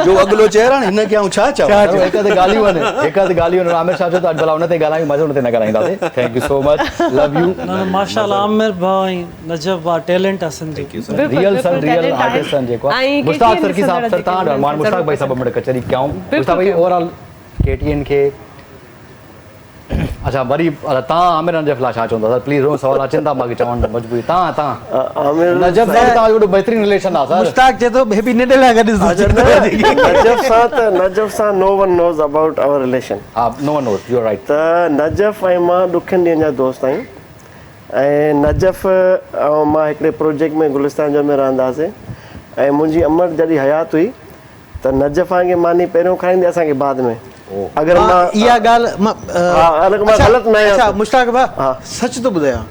جو اڳلو چئي هاڻي هن کي آئون ڇا چوان. هڪ اڌ ڳالهيون آهن هڪ اڌ ڳالهيون آهن عامر صاحب چيو ته اڄ ڀلا ان تي ڳالهايون مان چيو ان تي نه ڳالهائينداسين thank you so much love you. نه نه ماشاءالله عامر ڀاء ۽ نجف ڀاء ٽيلنٽ آ سنڌ جو. ريئل سر ريئل آرٽسٽ آهن جيڪو آهي مشتاق سرڪي صاحب سر تان مان مشتاق ڀائي صاحب مڙ ڪچهري ڪيائون مشتاق ڀائي اوور آل ڪي ٽي اين کي اڇا وري تان عامر نجف لاء ڇا چوندا سر پليز روز سوال اچن ٿا مانکي چوڻ مجبوري تان تان نجف سان تان جو وڏو بهترين رليشن آ سر. مشتاق چئي ٿو هي به ننڍي لاء گڏ نجف سان ته نجف سان no one knows about our relation. ها no one knows you are right. ته نجف ۽ مان ڏکين ڏينهن جا دوست آهيون ۽ نجف ۽ مان هڪڙي پروجيڪٽ ۾ گلستان جو ۾ رهندا هئاسين ۽ منهنجي امڙ جڏهن حيات هئي ته نجفان کي ماني پهريون کارائيندي اسان کي بعد ۾ اگر مان اها ڳالهه مان ها اگر مان غلط نه آهيان اڇا مشتاق ڀاء سچ ٿو ٻڌايان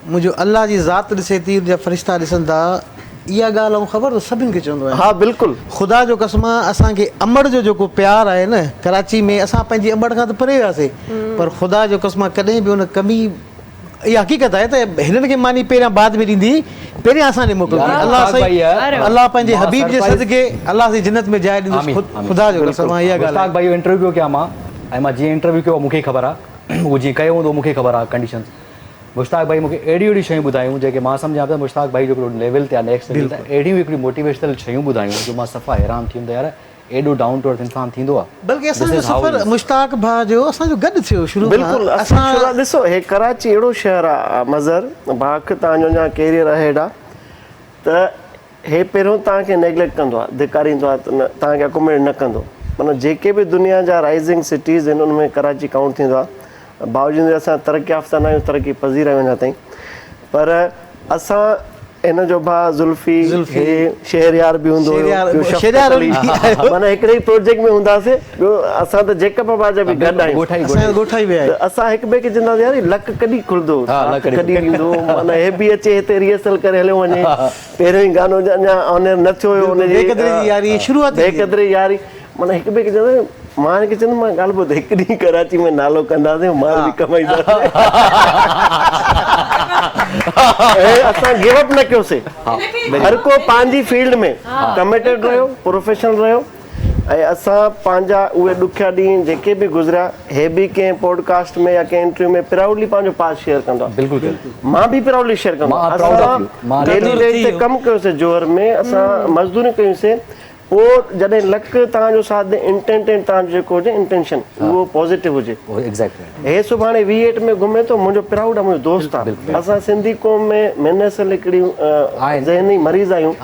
منهنجو الله جي ذات ڏسي ٿي ان جا فرشتا ڏسن ٿا اها ڳالهه آئون خبر اٿو سڀن کي چوندو آهيان ها بلڪل خدا جو قسم آ اسان کي امڙ جو جيڪو پيار آهي نه ڪراچي ۾ اسان پنهنجي امڙ کان ته پري وياسي پر خدا جو قسم آ ڪڏهن به ان ڪمي اها حقيقت آهي ته هنن کي ماني پهريان بعد ۾ ڏيندي پهريان اسان ڏي موڪلندي الله سائين الله پنهنجي حبيب جي صدقي الله سائين جنت ۾ جاء ڏيندس خدا جو قسم آهي اها ڳالهه مشتاق ڀائي جو انٽرويو ڪيان مان ۽ مان جيئن انٽرويو ڪيو مون کي خبر آهي اهو جيئن ڪيو هوندو مون کي خبر آهي ڪنڊيشنز مشتاق ڀائي مون کي اهڙيون اهڙيون شيون ٻڌايون جيڪي مان سمجهان پيو مشتاق ڀائي جو هڪڙو ليول تي آهي نيڪسٽ ليول تي اهڙيون هڪڙيون موٽيويشنل شيون ٻڌايون جو مان صفا حيران ٿي ويم ته يار ايڏو ڊائون ٽو ارٿ انسان ٿيندو آ. بلڪه اسان جو سفر مشتاق ڀاء جو اسان جو گڏ ٿيو شروع کان بلڪل اسان شروع ڏسو هي ڪراچي اهڙو شهر آ مظهر باک تان جو اڃا ڪيريئر اهيڊ آ ته هي پهريون توهان کي نيگليڪٽ ڪندو آهي، ڌڪاريندو آهي ته نه توهان کي اڪوميڊيٽ نه ڪندو. معنيٰ جيڪي به دنيا جا رائزنگ سٽيز آهن ان ۾ ڪراچي ڪائونٽ ٿيندو آهي. باوجود ان جي اسان ترقي يافته نه آهيون، ترقي پذير آهيون اڃا تائين. پر اسان هن جو ڀاء زلفي، هي شهريار به هوندو هيو، ٻيو شفقت علي، معنيٰ هڪڙي ئي پروجيڪٽ ۾ هونداسين. ٻيو اسان ته جيڪب آباد جا به گڏ آهيون. ته اسان هڪ ٻئي کي چونداسين يار هي لڪ ڪڏهن کلندو، ساٿ ڪڏهن ڏيندو، معنيٰ هي به اچي هتي ريهرسل ڪري هليو وڃي. پهريون ئي گانو اڃا آن ايئر نه ٿيو هيو ان جي بيقدري جي ياري شروعات ٿي بيقدري ياري معنيٰ هڪ ٻئي کي چوندا مان هن کي چوندم مان ڳالهه ٻڌ هڪ ڏينهن ڪراچي ۾ نالو ڪنداسين مال به ڪمائينداسين ۽ اسان گيو اپ نه ڪيوسين هر ڪو پنهنجي فيلڊ ۾ ڪميٽيڊ رهيو پروفيشنل رهيو ۽ اسان پنهنجا اهي ڏکيا ڏينهن جيڪي به گذريا، هي به ڪنهن پوڊ ڪاسٽ ۾ يا ڪنهن انٽرويو ۾ پرائوڊلي پنهنجو پاسٽ شيئر ڪندو آهي. بلڪل ڪيو. مان به پرائوڊلي شيئر ڪندو آهيان. اسان ڊيلي ويج تي ڪم ڪيوسين جوهر ۾ اسان مزدوريون ڪيون سين پوء جڏهن لڪ توهان جو ساٿ ڏي انٽينٽ ۽ توهان جو جيڪو هجي انٽينشن اهو پازيٽو هجي. هي سڀاڻي وي ايٽ ۾ گهمي ٿو منهنجو پرائوڊ آهي منهنجو دوست آهي. اسان سنڌي قوم ۾ منحصل هڪڙي ذهني مريض آهيون.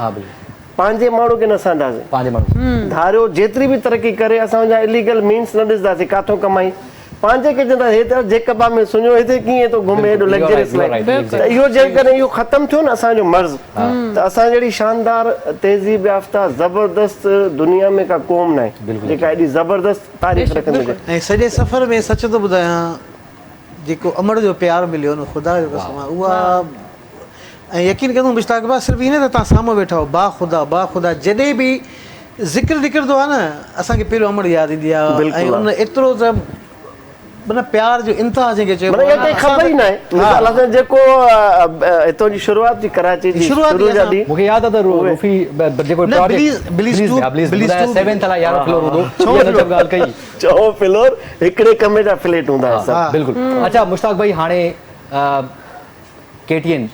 پنهنجي ماڻهو کي نه سهنداسين. پنهنجي ماڻهو کي. ڌاريو جيتري به ترقي ڪري اسان ان جا اليگل مينس نه ڏسنداسين ڪاٿو ڪمائي. پنهنجي کي چونداسين هي ته جيڪب آباد ۾ سڃو هتي ڪيئن ٿو گهمي ايڏو لگزريس لائيف. ته اهو جيڪڏهن اهو ختم ٿيو نه اسان جو مرض ته اسان جهڙي شاندار تهذيب يافته زبردست دنيا ۾ ڪا قوم ناهي جيڪا ايڏي زبردست تاريخ رکندي هجي. ۽ سڄي سفر ۾ سچ ٿو ٻڌايان جيڪو امڙ جو پيار مليو نه خدا جو قسم آ اها ۽ يقين ڪندو مشتاق ڀاء صرف ائين نه ته توهان سامهون ويٺا آهيو با خدا با خدا جڏهن به ذڪر نڪرندو آهي نه اسان کي پهريون امڙ ياد ايندي آهي ۽ ان ايترو ته معنيٰ پيار جو انتها جنهن کي چئبو آهي معنيٰ ڪنهن کي خبر ئي ناهي مثال اسان جيڪو هتان جي شروعات ٿي ڪراچي جي شروع جا ڏينهن مون کي ياد آهي ته روفي جيڪو پروجيڪٽ بليز 2 بليز 7th الائي 11 فلور هوندو اها نجف ڳالهه ڪئي ڇهون فلور هڪڙي ڪمري جا فليٽ هوندا هئا سڀ بلڪل اڇا مشتاق ڀائي هاڻي ڪي ٽي اين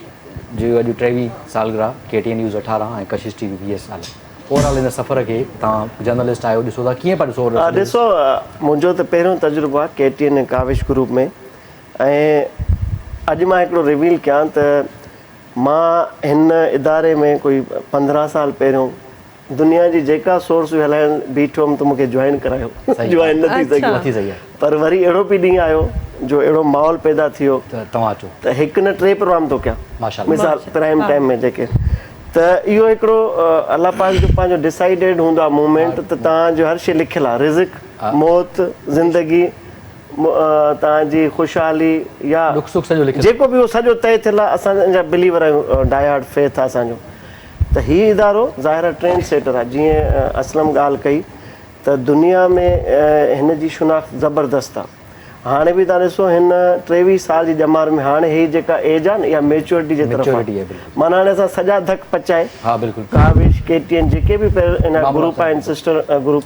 جي اڄ ٽيويهين سالگرهه، ڪي ٽي اين نيوز 18 ۽ ڪشش ٽي وي 20 سال اوور آل ان سفر کي توهان جرنلسٽ آهيو ڏسو ٿا ڪيئن پيا ڏسو اوور آل ڏسو منهنجو ته پهريون تجربو آهي ڪي ٽي اين ۽ ڪاوش گروپ ۾ ۽ اڄ مان هڪڙو ريويل ڪيان ته مان هن اداري ۾ ڪوئي 15 سال پهريون دنيا جي جيڪا سورس به هلائڻ بيٺو هيم ته مون کي جوائن ڪرايو جوائن نه ٿي سگهيو پر وري اهڙو به ڏينهن آيو جو اهڙو ماحول پيدا ٿي ويو ته توهان اچو ته هڪ نه ٽي پروگرام ٿو ڪيان مثال پرائم ٽائم ۾ جيڪي ته اهو هڪڙو الله پاڪ جو پنهنجو ڊسائيڊيڊ هوندو آهي موومينٽ ته توهان جو هر شي لکيل آهي رزق موت زندگي توهان جي خوشحالي يا ڏک سک سڄو لکيل جيڪو به اهو سڄو طئي ٿيل آهي اسان ان جا بليور آهيون ڊائي هارڊ فيٿ آهي اسان جو ته هي ادارو ظاهر آهي ٽرينڊ سيٽر آهي جيئن اسلم ڳالهه ڪئي ته دنيا ۾ هن جي شناخت زبردست آهي هاڻي به توهان ڏسو هن 23 سال جي ڄمار ۾ هاڻي هي جيڪا ايج آهي نه اها ميچورٽي جي طرف آهي معنيٰ هاڻي اسان سڄا ڌڪ پچائي ڪاوش ڪي ٽي اين جيڪي به هن جا گروپ آهن سسٽر گروپ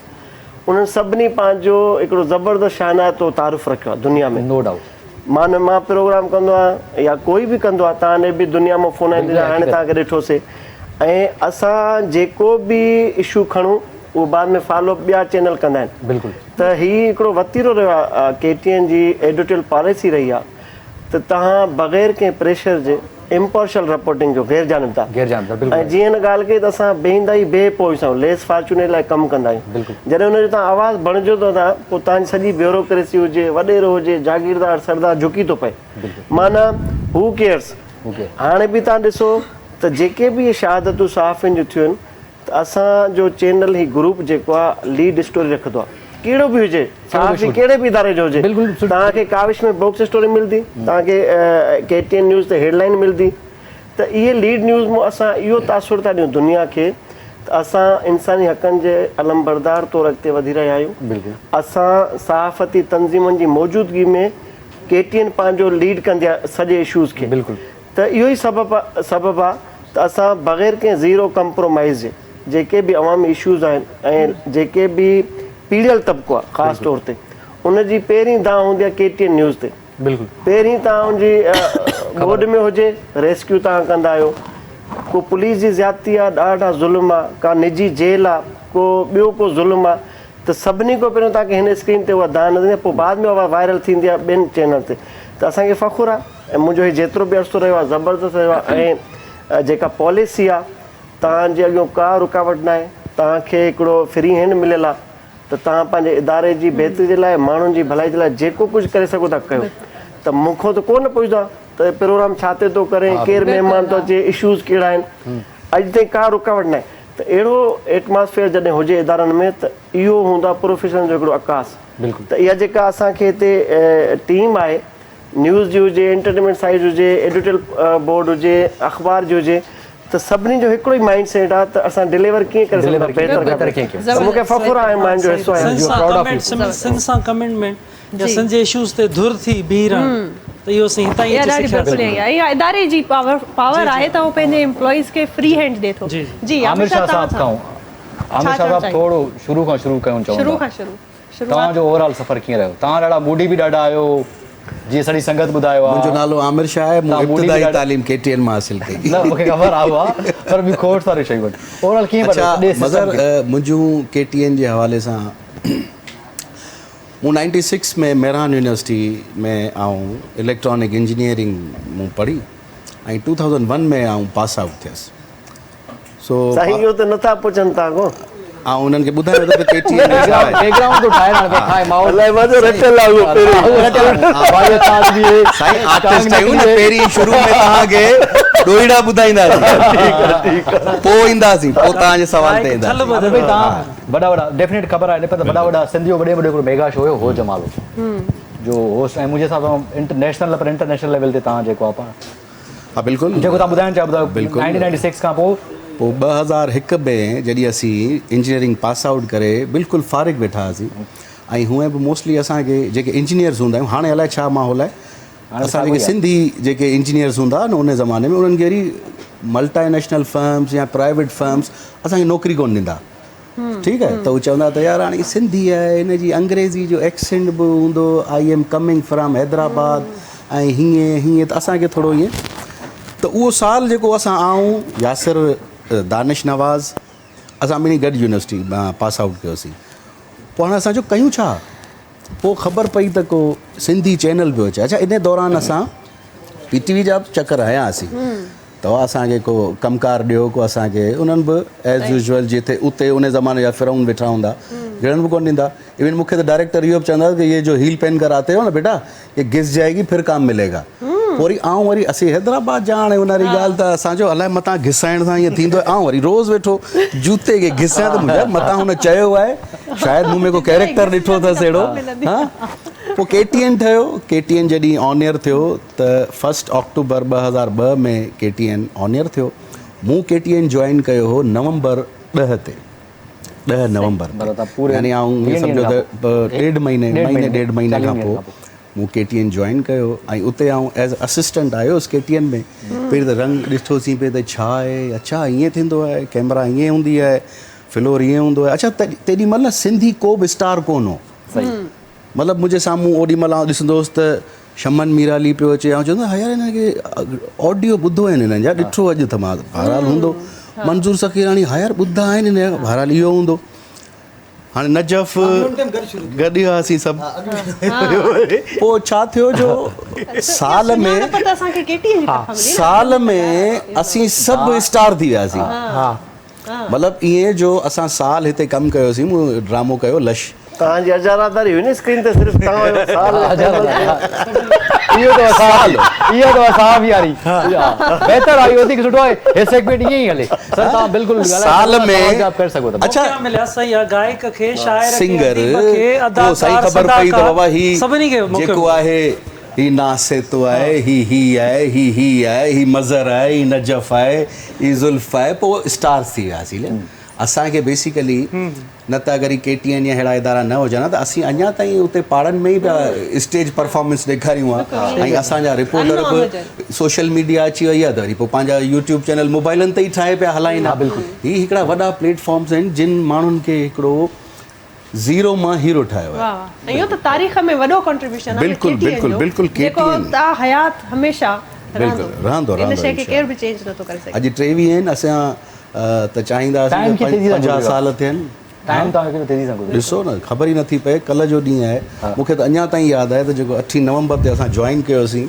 انهن سڀني پنهنجو هڪڙو زبردست شانائتو تعارف رکيو آهي دنيا ۾ نو ڊائوٽ. مان مان پروگرام ڪندو آهيان يا ڪوئي به ڪندو آهي تان ڏي به دنيا مان فون ايندي آهي هاڻي توهان کي ڏٺوسي ۽ اسان جيڪو به اشو کڻون اهو بعد ۾ فالو اپ ٻيا چينل ڪندا آهن بلڪل ته هي هڪڙو وتيرو رهيو آهي ڪي ٽي اين جي ايڊيٽوريل پاليسي رهي آهي ته توهان بغير ڪنهن پريشر جي امپارشل رپورٽنگ جو غير جانبدار غير جانبدار بلڪل ۽ جيئن هن ڳالهه ڪئي ته اسان بيهندا ئي بي پوش آهيون ليس فارچونيٽ لاء ڪم ڪندا آهيون بلڪل جڏهن ان جو توهان آواز بڻجو ٿا ته پوء توهان جي سڄي بيوروڪريسي هجي وڏيرو هجي جاگيردار سردار جهڪي ٿو پئي بلڪل معنيٰ هو ڪيئرس هو ڪيئرس هاڻي به توهان ڏسو ته جيڪي به اهي شهادتون صحافين جون ٿيون آهن ته اسان جو چينل هي گروپ جيڪو آ ليڊ اسٽوري رکندو آ ڪهڙو به هجي صحافي ڪهڙي به اداري جو هجي توهان کي ڪاوش ۾ باڪس اسٽوري ملدي توهان کي ڪي ٽي اين نيوز تي هيڊ لائن ملدي ته اهي ليڊ نيوز مون اسان اهو تاثر ٿا ڏيون دنيا کي ته اسان انساني حقن جي علمبردار طور اڳتي وڌي رهيا آهيون اسان صحافتي تنظيمن جي موجودگي ۾ ڪي ٽي اين پنهنجو ليڊ ڪندي آ سڄي اشوز کي ته اهو ئي سبب سبب آ ته اسان بغير ڪنهن زيرو ڪمپرومائيز جي جيڪي به عوامي اشوز آهن ۽ جيڪي به پيڙهيل طبقو آ خاص طور تي ان جي پهرين دانهن هوندي آ ڪي ٽي اين نيوز تي پهرين تان ان جي ٻوڏ ۾ هجي ريسڪيو تان ڪندا آهيو ڪو پوليس جي زيادتي آ ڏاڍ آ ظلم آ ڪا نجي جيل آ ڪو ٻيو ڪو ظلم آ ته سڀني کان پهريون تان کي هن اسڪرين تي اها دانهن نظر ايندي پوء بعد ۾ اها وائرل ٿيندي آ ٻين چينل تي ته اسان کي فخر آ ۽ منهنجو هي جيترو به عرصو رهيو آهي زبردست رهيو آهي ۽ جيڪا پاليسي آهي توهان جي اڳيون ڪا رڪاوٽ ناهي، توهان کي هڪڙو فري هينڊ مليل آهي ته توهان پنهنجي اداري جي بهتري جي لاء، ماڻهن جي ڀلائي جي لاء جيڪو ڪجهه ڪري سگهو ٿا ڪيو. ته مون کان ته ڪو نه پڇندو آهي ته پروگرام ڇا تي ٿو ڪرين، ڪير مهمان ٿو اچي، اشوز ڪهڙا آهن. اڄ تائين ڪا رڪاوٽ ناهي. ته اهڙو ايٽماسفيئر جڏهن هجي ادارن ۾ ته اهو هوندو آهي پروفيشنل جو هڪڙو عڪاس. ته اها جيڪا اسان کي هتي ٽيم آهي، نيوز جي هجي، انٽرٽينمينٽ سائيڊ هجي، ايڊيٽوريل بورڊ هجي، اخبار جي هجي ته سڀني جو هڪڙو ئي مائنڊ سيٽ آهي ته اسان ڊليور ڪيئن ڪري سگهون ٿا بهتر کان بهتر ته مون کي فخر آهي مان ان جو حصو آهيان. سنڌ سان ڪمٽمينٽ يا سنڌ جي اشوز تي ڌر ٿي بيهي رهڻ ته اهو اسين هتان ئي اچي سکياسين. اها اداري جي پاور آهي ته هو پنهنجي امپلائيز کي فري هينڊ ڏي ٿو. جي عامر شاهه صاحب کان عامر شاهه صاحب ٿورو شروع کان شروع ڪيون چوندا. شروع کان شروع. توهان جو اوور آل سفر ڪيئن رهيو؟ توهان ڏاڍا موڊي به ڏاڍا آهيو جيئن سڄي سنگت ٻڌايو آ. منهنجو نالو عامر شاهه آهي مون ابتدائي تعليم ڪي ٽي اين مان حاصل ڪئي. نه مونکي خبر آ اها پر ٻيون کوڙ ساريون شيون آهن اوور آل ڪيئن پيو اڇا مظهر منهنجون ڪي ٽي اين جي حوالي سان مون نائنٽي سڪس ۾ مهراڻ يونيورسٽي ۾ آئون اليڪٽرانڪ انجنيئرنگ مون پڙهي ۽ ٽو ٿائوزنڊ ون ۾ آئون پاس آئوٽ ٿيس. سو سائين اهو ته نٿا پڇن توهان کان. آئون انهن کي ٻڌايان ٿو ته ڪي ٽي اين ۾ ڇا آهي. بيڪ گرائونڊ ٿو ٺاهي هاڻي ٺاهي ماحول. الائي مان جو رٽيل آهي اهو پهرين. رٽيل سائين آرٽسٽ آهيون نه پهرين شروع ۾ توهان کي ڏوهيڙا ٻڌائينداسين ٺيڪ آهي ٺيڪ آهي. پوء اينداسين پوء توهان جي سوال تي اينداسين. ڀئي توهان وڏا وڏا ڊيفينيٽ خبر آهي پر وڏا وڏا سنڌ جو وڏي ۾ وڏو هڪڙو ميگا شو هيو هو جمالو جو هوسٽ ۽ منهنجي حساب سان انٽرنيشنل نه پر انٽرنيشنل ليول تي توهان جيڪو آهي پاڻ ها بلڪل. جيڪو توهان ٻڌائڻ چاهيو ٻڌايو. بلڪل. 1996 کان پوء. پوء 2001 ۾ جڏهن اسين انجنيئرنگ پاس آئوٽ ڪري بلڪل فارغ ويٺا هئاسين ۽ هونئن به موسٽلي اسان کي جيڪي انجنيئرز هوندا آهيون هاڻي الائي ڇا ماحول آهي اسان جيڪي سنڌي جيڪي انجنيئرز هوندا هئا نه ان زماني ۾ انهن کي وري ملٽائي نيشنل فرمز يا پرائيويٽ فرمز اسان کي نوڪري ڪونه ڏيندا ٺيڪ آهي ته هو چوندا ته يار هاڻي سنڌي آهي هن جي انگريزي جو ايڪسينٽ به هوندو I am coming from Hyderabad ۽ هيئن هيئن ته اسان کي ٿورو ائين ته اهو سال جيڪو اسان آئون ياسر دانش نواز اسان ٻنهي گڏ يونيورسٽي مان پاس آئوٽ ڪيوسين پوء هاڻي اسان چيو ڪيون ڇا پوء خبر پئي ته ڪو سنڌي چينل پيو اچي اڇا ان دوران اسان پي ٽي وي جا به چڪر هنياسين توهان اسان کي ڪو ڪم ڪار ڏيو ڪو اسان کي انهن به ايز يوزوئل جتي اتي ان زماني جا فرعون ويٺا هوندا گهڻن به ڪونه ڏيندا ايون مون کي ته ڊائريڪٽر اهو به چوندا هئا ته يي جو هيل پهن ڪر آتي هو نه بيٽا يي گس جائي گي ڦر ڪام ملي گا پوء وري آئون وري اسين حيدرآباد جا هاڻي ان واري ڳالهه ته اسان جو الائي متان گسائڻ سان ائين ٿيندو آئون وري روز ويٺو جوتي کي گسيان ته منهنجا متان هن چيو آهي شايد مون ۾ ڪو ڪيريڪٽر ڏٺو اٿس اهڙو ها پوء ڪي ٽي اين ٺهيو ڪي ٽي اين جڏهن آن ايئر ٿيو ته first October 2002 ۾ K T N on air ٿيو. مون ڪي ٽي اين جوائن ڪيو هو نومبر 10 تي، 10 نومبر تي، يعني آئون ائين سمجهو ته ڏيڍ مهيني، مهيني ڏيڍ مهيني کان پوء مون ڪي ٽي اين جوائن ڪيو ۽ اتي آئون ايز اسسٽنٽ آيو هوس ڪي ٽي اين ۾. پهرين ته رنگ ڏٺوسين پئي ته ڇا آهي، اڇا ائين ٿيندو آهي، ڪئميرا ائين هوندي آهي، فلور ائين هوندو آهي. اڇا تيڏي مهل نه سنڌي ڪو به اسٽار ڪونه هو. مطلب منهنجي سامهون اوڏي مهل آئون ڏسندو هوس ته شمن ميرالي پيو اچي آئون چوندو هوس يار هن کي آڊيو ٻڌو آهن هنن جا ڏٺو اڄ ته مان بهرحال هوندو منظور سخيراڻي ها يار ٻڌا آهن هن جا بهرحال اهو هوندو هاڻي نجف گڏ هئاسين سڀ پوء ڇا ٿيو جو سال ۾ سال ۾ اسين سڀ اسٽار ٿي وياسين مطلب ائين جو اسان سال هتي ڪم ڪيوسين مون ڊرامو ڪيو لش. توهان جي اجاراداري هئي نه اسڪرين تي صرف توهان هيو سال اهو ته سال اهو ته صاحب ياري بهتر آهي وڌيڪ سٺو آهي هي سيگمينٽ ائين ئي هلي سر توهان بلڪل سال ۾ اڇا مليا صحيح آ گائڪ کي شاعر کي سنگر اديب کي پوء سائين اداڪار خبر پئي ته صداڪار بابا هي سڀني کي موقعو جيڪو آهي هي ناسيتو آهي هي هي آهي هي هي آهي هي مظهر آهي هي نجف آهي هي زلف آهي پوء اسٽارز ٿي وياسين اسان کي بيسيڪلي نه ته اگر هي ڪي ٽي اين يا اهڙا ادارا نه هجن ها ته اسين اڃا تائين اتي پاڙن ۾ ئي پيا اسٽيج پرفارمنس ڏيکاريون ها ۽ اسان جا رپورٽر به سوشل ميڊيا اچي وئي آهي ته وري پوء پنهنجا يوٽيوب چينل موبائلن تي ئي ٺاهي پيا هلائين ها هي هڪڙا وڏا پليٽ فارمز آهن جن ماڻهن کي هڪڙو زيرو مان هيرو ٺاهيو آهي. واھ واھ ۽ اهو ته تاريخ ۾ وڏو ڪنٽريبيوشن آهي بلڪل ڪي ٽي اين بلڪل جو بلڪل ڪي ٽي جيڪو اين تا حيات هميشه بلڪل رهندو رهندو ان رهندو شيء کي انشاء ڪير به چينج نٿو ڪري سگهي. اڄ 23 آهن اسان ته چاهينداسين ته 50 سال ٿين. ٽائيم توهان کي تيزي سان گذري ڏسو نه خبر ئي نٿي پئي ڪلهه جو ڏينهن آهي مون کي ته اڃا تائين ياد آهي ته جيڪو اٺين نومبر تي اسان جوائن ڪيوسين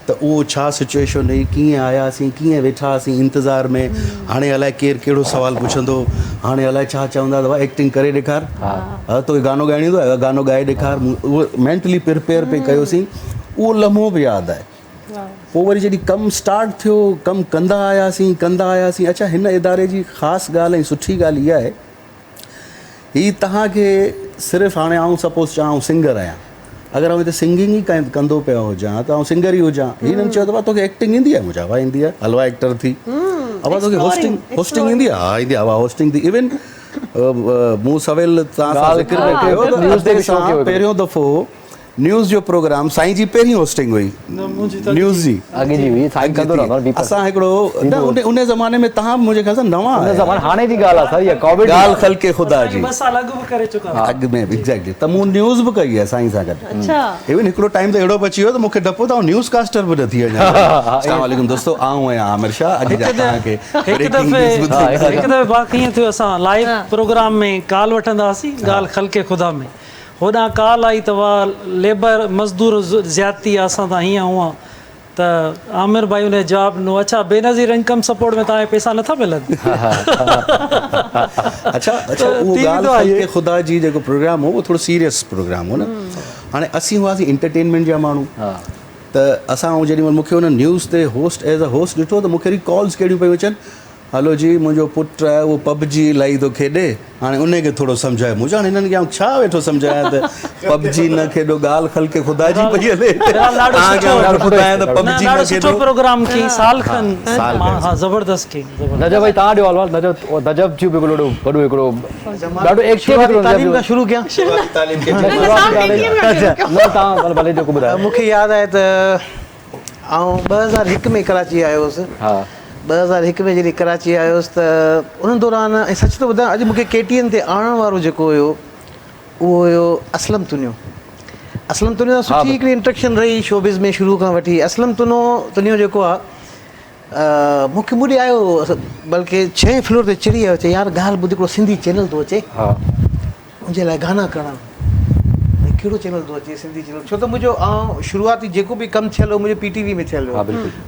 ته اهو ڇا سچوئيشن هئي، ڪيئن آياسين، ڪيئن ويٺا هئاسين انتظار ۾، هاڻي الائي ڪير ڪهڙو سوال پڇندو، هاڻي الائي ڇا چوندا ته ڀاء ايڪٽنگ ڪري ڏيکار، ها توکي گانو ڳائڻ ايندو آهي، گانو ڳائي ڏيکار، اهو مينٽلي پرپيئر پئي ڪيوسين، اهو لمحو به ياد آهي. پوء وري جڏهن ڪم اسٽارٽ ٿيو، ڪم ڪندا آياسين، ڪندا آياسين، اڇا هن اداري جي خاص ڳالهه ۽ سٺي ڳالهه اها آهي، هي توهان کي صرف هاڻي آئون سپوز چوان آئون سنگر آهيان اگر آئون هتي سنگنگ ئي ڪندو پيو هجان ته آئون سنگر ئي هجان هي هنن چيو ته ڀاء توکي ايڪٽنگ ايندي آهي مون چيو ها ايندي آهي هلوا ايڪٽر ٿي ابا توکي هوسٽنگ هوسٽنگ ايندي آهي ها ايندي آهي ابا هوسٽنگ ٿي ايون مون سويل توهان سان ذڪر به ڪيو ته پهريون دفعو نيوز جو پروگرام سائين جي پهرين هوسٽنگ هئي نيوز جي اڳي جي هئي سائين ڪندو رهندو هو اسان هڪڙو نه ان ان زماني ۾ تهان منهنجي خيال سان نوان ان زماني هاڻي جي ڳالهه آهي سر اها ڪووڊ ڳالهه خلق خدا جي 2 سال اڳ به ڪري چڪا اڳ ۾ به ايگزيڪٽلي ته مون نيوز به ڪئي آهي سائين سان گڏ اڇا ايون هڪڙو ٽائيم ته اهڙو به اچي ويو ته مون کي ڊپ هو ته آئون نيوز ڪاسٽر به نه ٿي وڃان السلام عليڪم دوستو آئون آهيان عامر شاهه اڄ جا توهان کي هڪ دفعي هڪ دفعي باقي ائين ٿيو اسان لائيو پروگرام ۾ ڪال وٺندا هئاسين ڳالهه خلق خدا ۾ هوڏانهن ڪال آئي ته واهه ليبر مزدور زيادتي آ اسان سان هيئن هونئن ته عامر ڀائي ان جو جواب ڏنو اڇا بينظير انڪم سپورٽ ۾ توهان کي پئسا نٿا ملن. اڇا اڇا اهو ڳالهه خلق خدا جي جيڪو پروگرام هو اهو ٿورو سيريس پروگرام هو نه هاڻي اسين هئاسين انٽرٽينمينٽ جا ماڻهو ته اسان جيڏي مهل مون کي ان نيوز تي هوسٽ ايز ا هوسٽ ڏٺو ته مون کي وري ڪالز ڪهڙيون پيون اچن هلو جي منهنجو پٽ آهي اهو پب جي الاهي ٿو کيڏي هاڻي انهي کي ٿورو سمجهايو مون چيو هاڻي هنن کي آئون ڇا ويٺو سمجهايان ته پب جي نه کيڏو ڳالهه خلق خدا جي پئي هلي توهان کي آئون ويٺو ٻڌايان ته پب جي نه کيڏو. سٺو پروگرام ڪيئي سال کن ها زبردست ڪيئي زبردست. نجف ڀائي توهان ڏيو حال نجف نجف جو به هڪڙو وڏو هڪڙو ڏاڍو ايڪٽو هڪڙو تعليم کان شروع ڪيان شروعاتي تعليم ڪنهن نه توهان ڀلي جيڪو ٻڌايو. مون کي ياد آهي ته آئون 2001 ۾ ڪراچي آيو هوس. 2001 ۾ جڏهن ڪراچي آيو هوس ته ان دوران ۽ سچ ٿو ٻڌايان اڄ مون کي ڪي ٽي اين تي آڻڻ وارو جيڪو هيو اهو هيو اسلم تنيو. اسلم تنيو سان سٺي هڪڙي انٽريڪشن رهي شوبز ۾ شروع کان وٺي. اسلم تنو تنيو جيڪو آ مون کي مون ڏي آيو بلڪه ڇهين فلور تي چڙهي آيو چئي يار ڳالهه ٻڌ هڪڙو سنڌي چينل ٿو اچي. ان جي لاء گانا ڪرڻا ۽ ڪهڙو چينل ٿو اچي سنڌي چينل ڇو ته منهنجو آئون شروعاتي جيڪو به ڪم ٿيل هو منهنجو پي ٽي وي ۾ ٿيل هو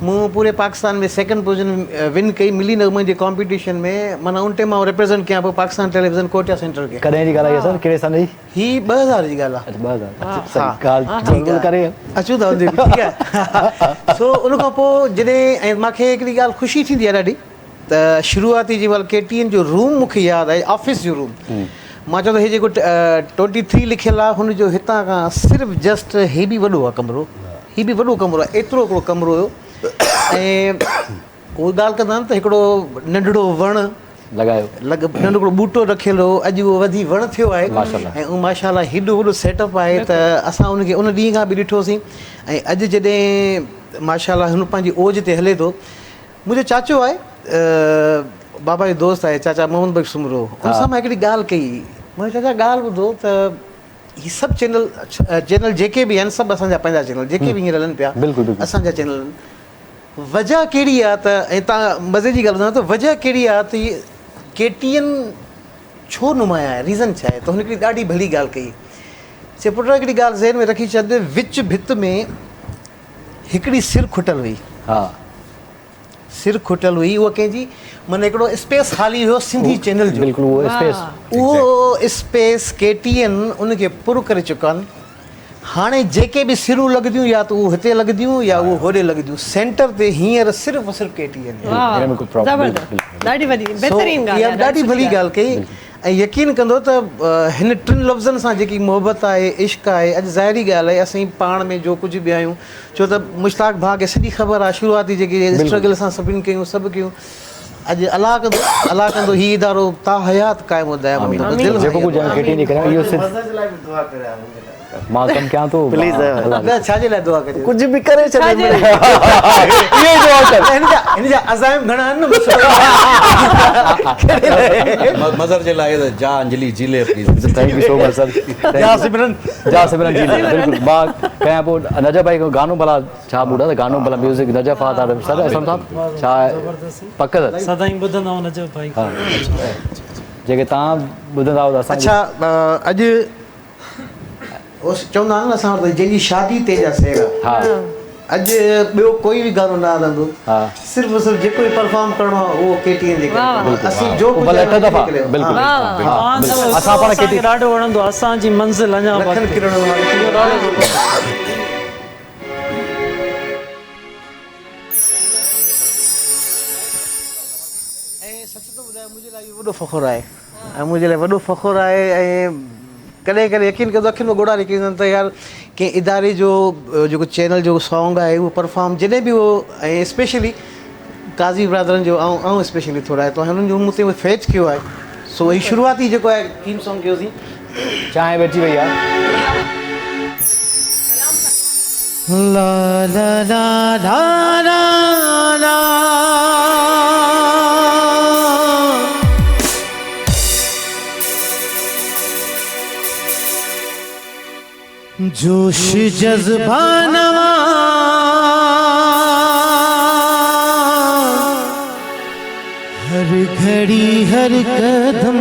مون پوري پاڪستان ۾ سيڪنڊ پوزيشن ون ڪئي ملي نغمن جي ڪامپيٽيشن ۾ معنيٰ ان ٽائيم آئون ريپريزنٽ ڪيان پيو پاڪستان ٽيليويزن ڪوئٽا سينٽر کي. ڪڏهن جي ڳالهه آهي سر ڪهڙي سن جي؟ هي 2000 جي ڳالهه آهي. اڇا 2000 اڇا ڳالهه ضرور ڪري اچون ٿا ان تي به ٺيڪ آهي سو ان کان پوء جڏهن ۽ مانکي هڪڙي ڳالهه خوشي ٿيندي آهي ڏاڍي ته شروعاتي جنهن مهل ڪي ٽي اين جو روم مون کي ياد آهي آفيس جو روم مان چوان ٿو هي جيڪو ٽوئنٽي ٿري لکيل آهي هن جو هتان کان صرف جسٽ هي به وڏو آهي ڪمرو هي به وڏو ڪمرو آهي ايترو هڪڙو ڪمرو هيو ۽ هو ڳالهه ڪندا آهن ته هڪڙو ننڍڙو وڻ لڳايو لڳ ننڍڙو ٻوٽو رکيل هو اڄ اهو وڌي وڻ ٿيو آهي ۽ ماشاء الله هيڏو وڏو سيٽ اپ آهي ته اسان ان کي ان ڏينهن کان به ڏٺوسين ۽ اڄ جڏهن ماشاء الله هن پنهنجي اوج تي هلي ٿو منهنجو چاچو آهي بابا جو دوست آهي چاچا محمد بخش سومرو ان سان مان هڪڙي ڳالهه ڪئي مون چيو چاچا ڳالهه ٻڌو ته هي سڀ چينل چينل جيڪي به آهن سڀ اسان جا پنهنجا چينل جيڪي به هينئر هلن پيا اسان جا چينل آهن وجهه ڪهڙي آهي ته ۽ تان مزي جي ڳالهه ٻڌايان ته وجهه ڪهڙي آهي ته هي ڪي ٽي اين ڇو نمايان آهي ريزن ڇا آهي ته هن هڪڙي ڏاڍي ڀلي ڳالهه ڪئي چي پٽ هڪڙي ڳالهه ذهن ۾ رکي ڇڏ وچ ڀت ۾ هڪڙي سر کٽل هئي. ها. سر کٽل هئي اها ڪنهن جي معنيٰ هڪڙو اسپيس خالي هيو سنڌي چينل جو. بلڪل اهو اسپيس. اهو اسپيس ڪي ٽي اين ان کي پر ڪري چڪا آهن. هاڻي جيڪي به سرون لڳنديون يا ته اهو هتي لڳنديون يا اهو هوڏي لڳنديون سينٽر تي هينئر صرف صرف ڪي ٽي اين. واهه زبردست ڏاڍي وڏي بهترين ڳالهه اها ڏاڍي ڀلي ڳالهه ڪئي ۽ يقين ڪندو ته هن ٽن لفظن سان جيڪي محبت آهي، عشق آهي، اڄ ظاهري ڳالهه آهي اسين پاڻ ۾ جو ڪجهه به آهيون ڇو ته مشتاق ڀاء کي سڄي خبر آهي شروعاتي جيڪي اسٽرگل اسان سڀني ڪيون سڀ ڪيون اڄ الله ڪندو الله ڪندو هي ادارو تا حيات قائم و دائم رهندو دل جيڪو ڪجهه آهي ڪيٽي جي ڪريان اهو صرف مان ڪم ڪيان ٿو پليز نه ڇا جي لاء دعا ڪجي ڪجهه به ڪري ڇڏي اهو ئي دعا ڪر هن جا هن جا عزائم گهڻا آهن نه مظهر جي لاء جا انجلي جي لي please thank you so much sir جا سمرن جا سمرن جي لي بلڪل مان ڪيان پو نجف ڀائي کو گانو ڀلا ڇا ٻڌا ته گانو ڀلا ميوزڪ نجف آ سر اسلم صاحب ڇا پڪ سر سدائين ٻڌندا آهيون نجف ڀائي جيڪي تان ٻڌندا آهيو اسان اڇا اڄ هو چوندا آهن نه اسان وٽ ته جنهن جي شادي تنهن جا سهرا. ها. اڄ ٻيو ڪوئي به گانو نه هلندو صرف اور صرف جيڪو به پرفارم ڪرڻو آهي اهو ڪي ٽي اين جي ڪري ڪرڻو آهي اسين جو ڪجهه آهيون ان جي ڪري آهيون. اسان کي ڏاڍو وڻندو آهي اسان جي منزل اڃا لکن باقي. ڪروڙن مالڪ اهو ڏاڍو سٺو. ۽ سچ ٿو ٻڌايان منهنجي لاء اهو وڏو فخر آهي ۽ منهنجي لاء وڏو فخر آهي ۽ ڪڏهن ڪڏهن يقين ڪندو اکين مان ڳوڙها نڪري ايندا آهن ته يار ڪنهن اداري جو جيڪو چينل جو سانگ آهي اهو پرفارم جڏهن به اهو ۽ اسپيشلي قاضي برادرن جو آئون آئون اسپيشلي ٿورائتو آهيان هنن جو مون تي فيٿ ڪيو آهي سو هي شروعاتي جيڪو آهي ٿيم سانگ ڪيوسين. چانهه به اچي وئي آهي. لا لا لا لا لا لا. جوش جذبا نوان هر گهڙي هر قدم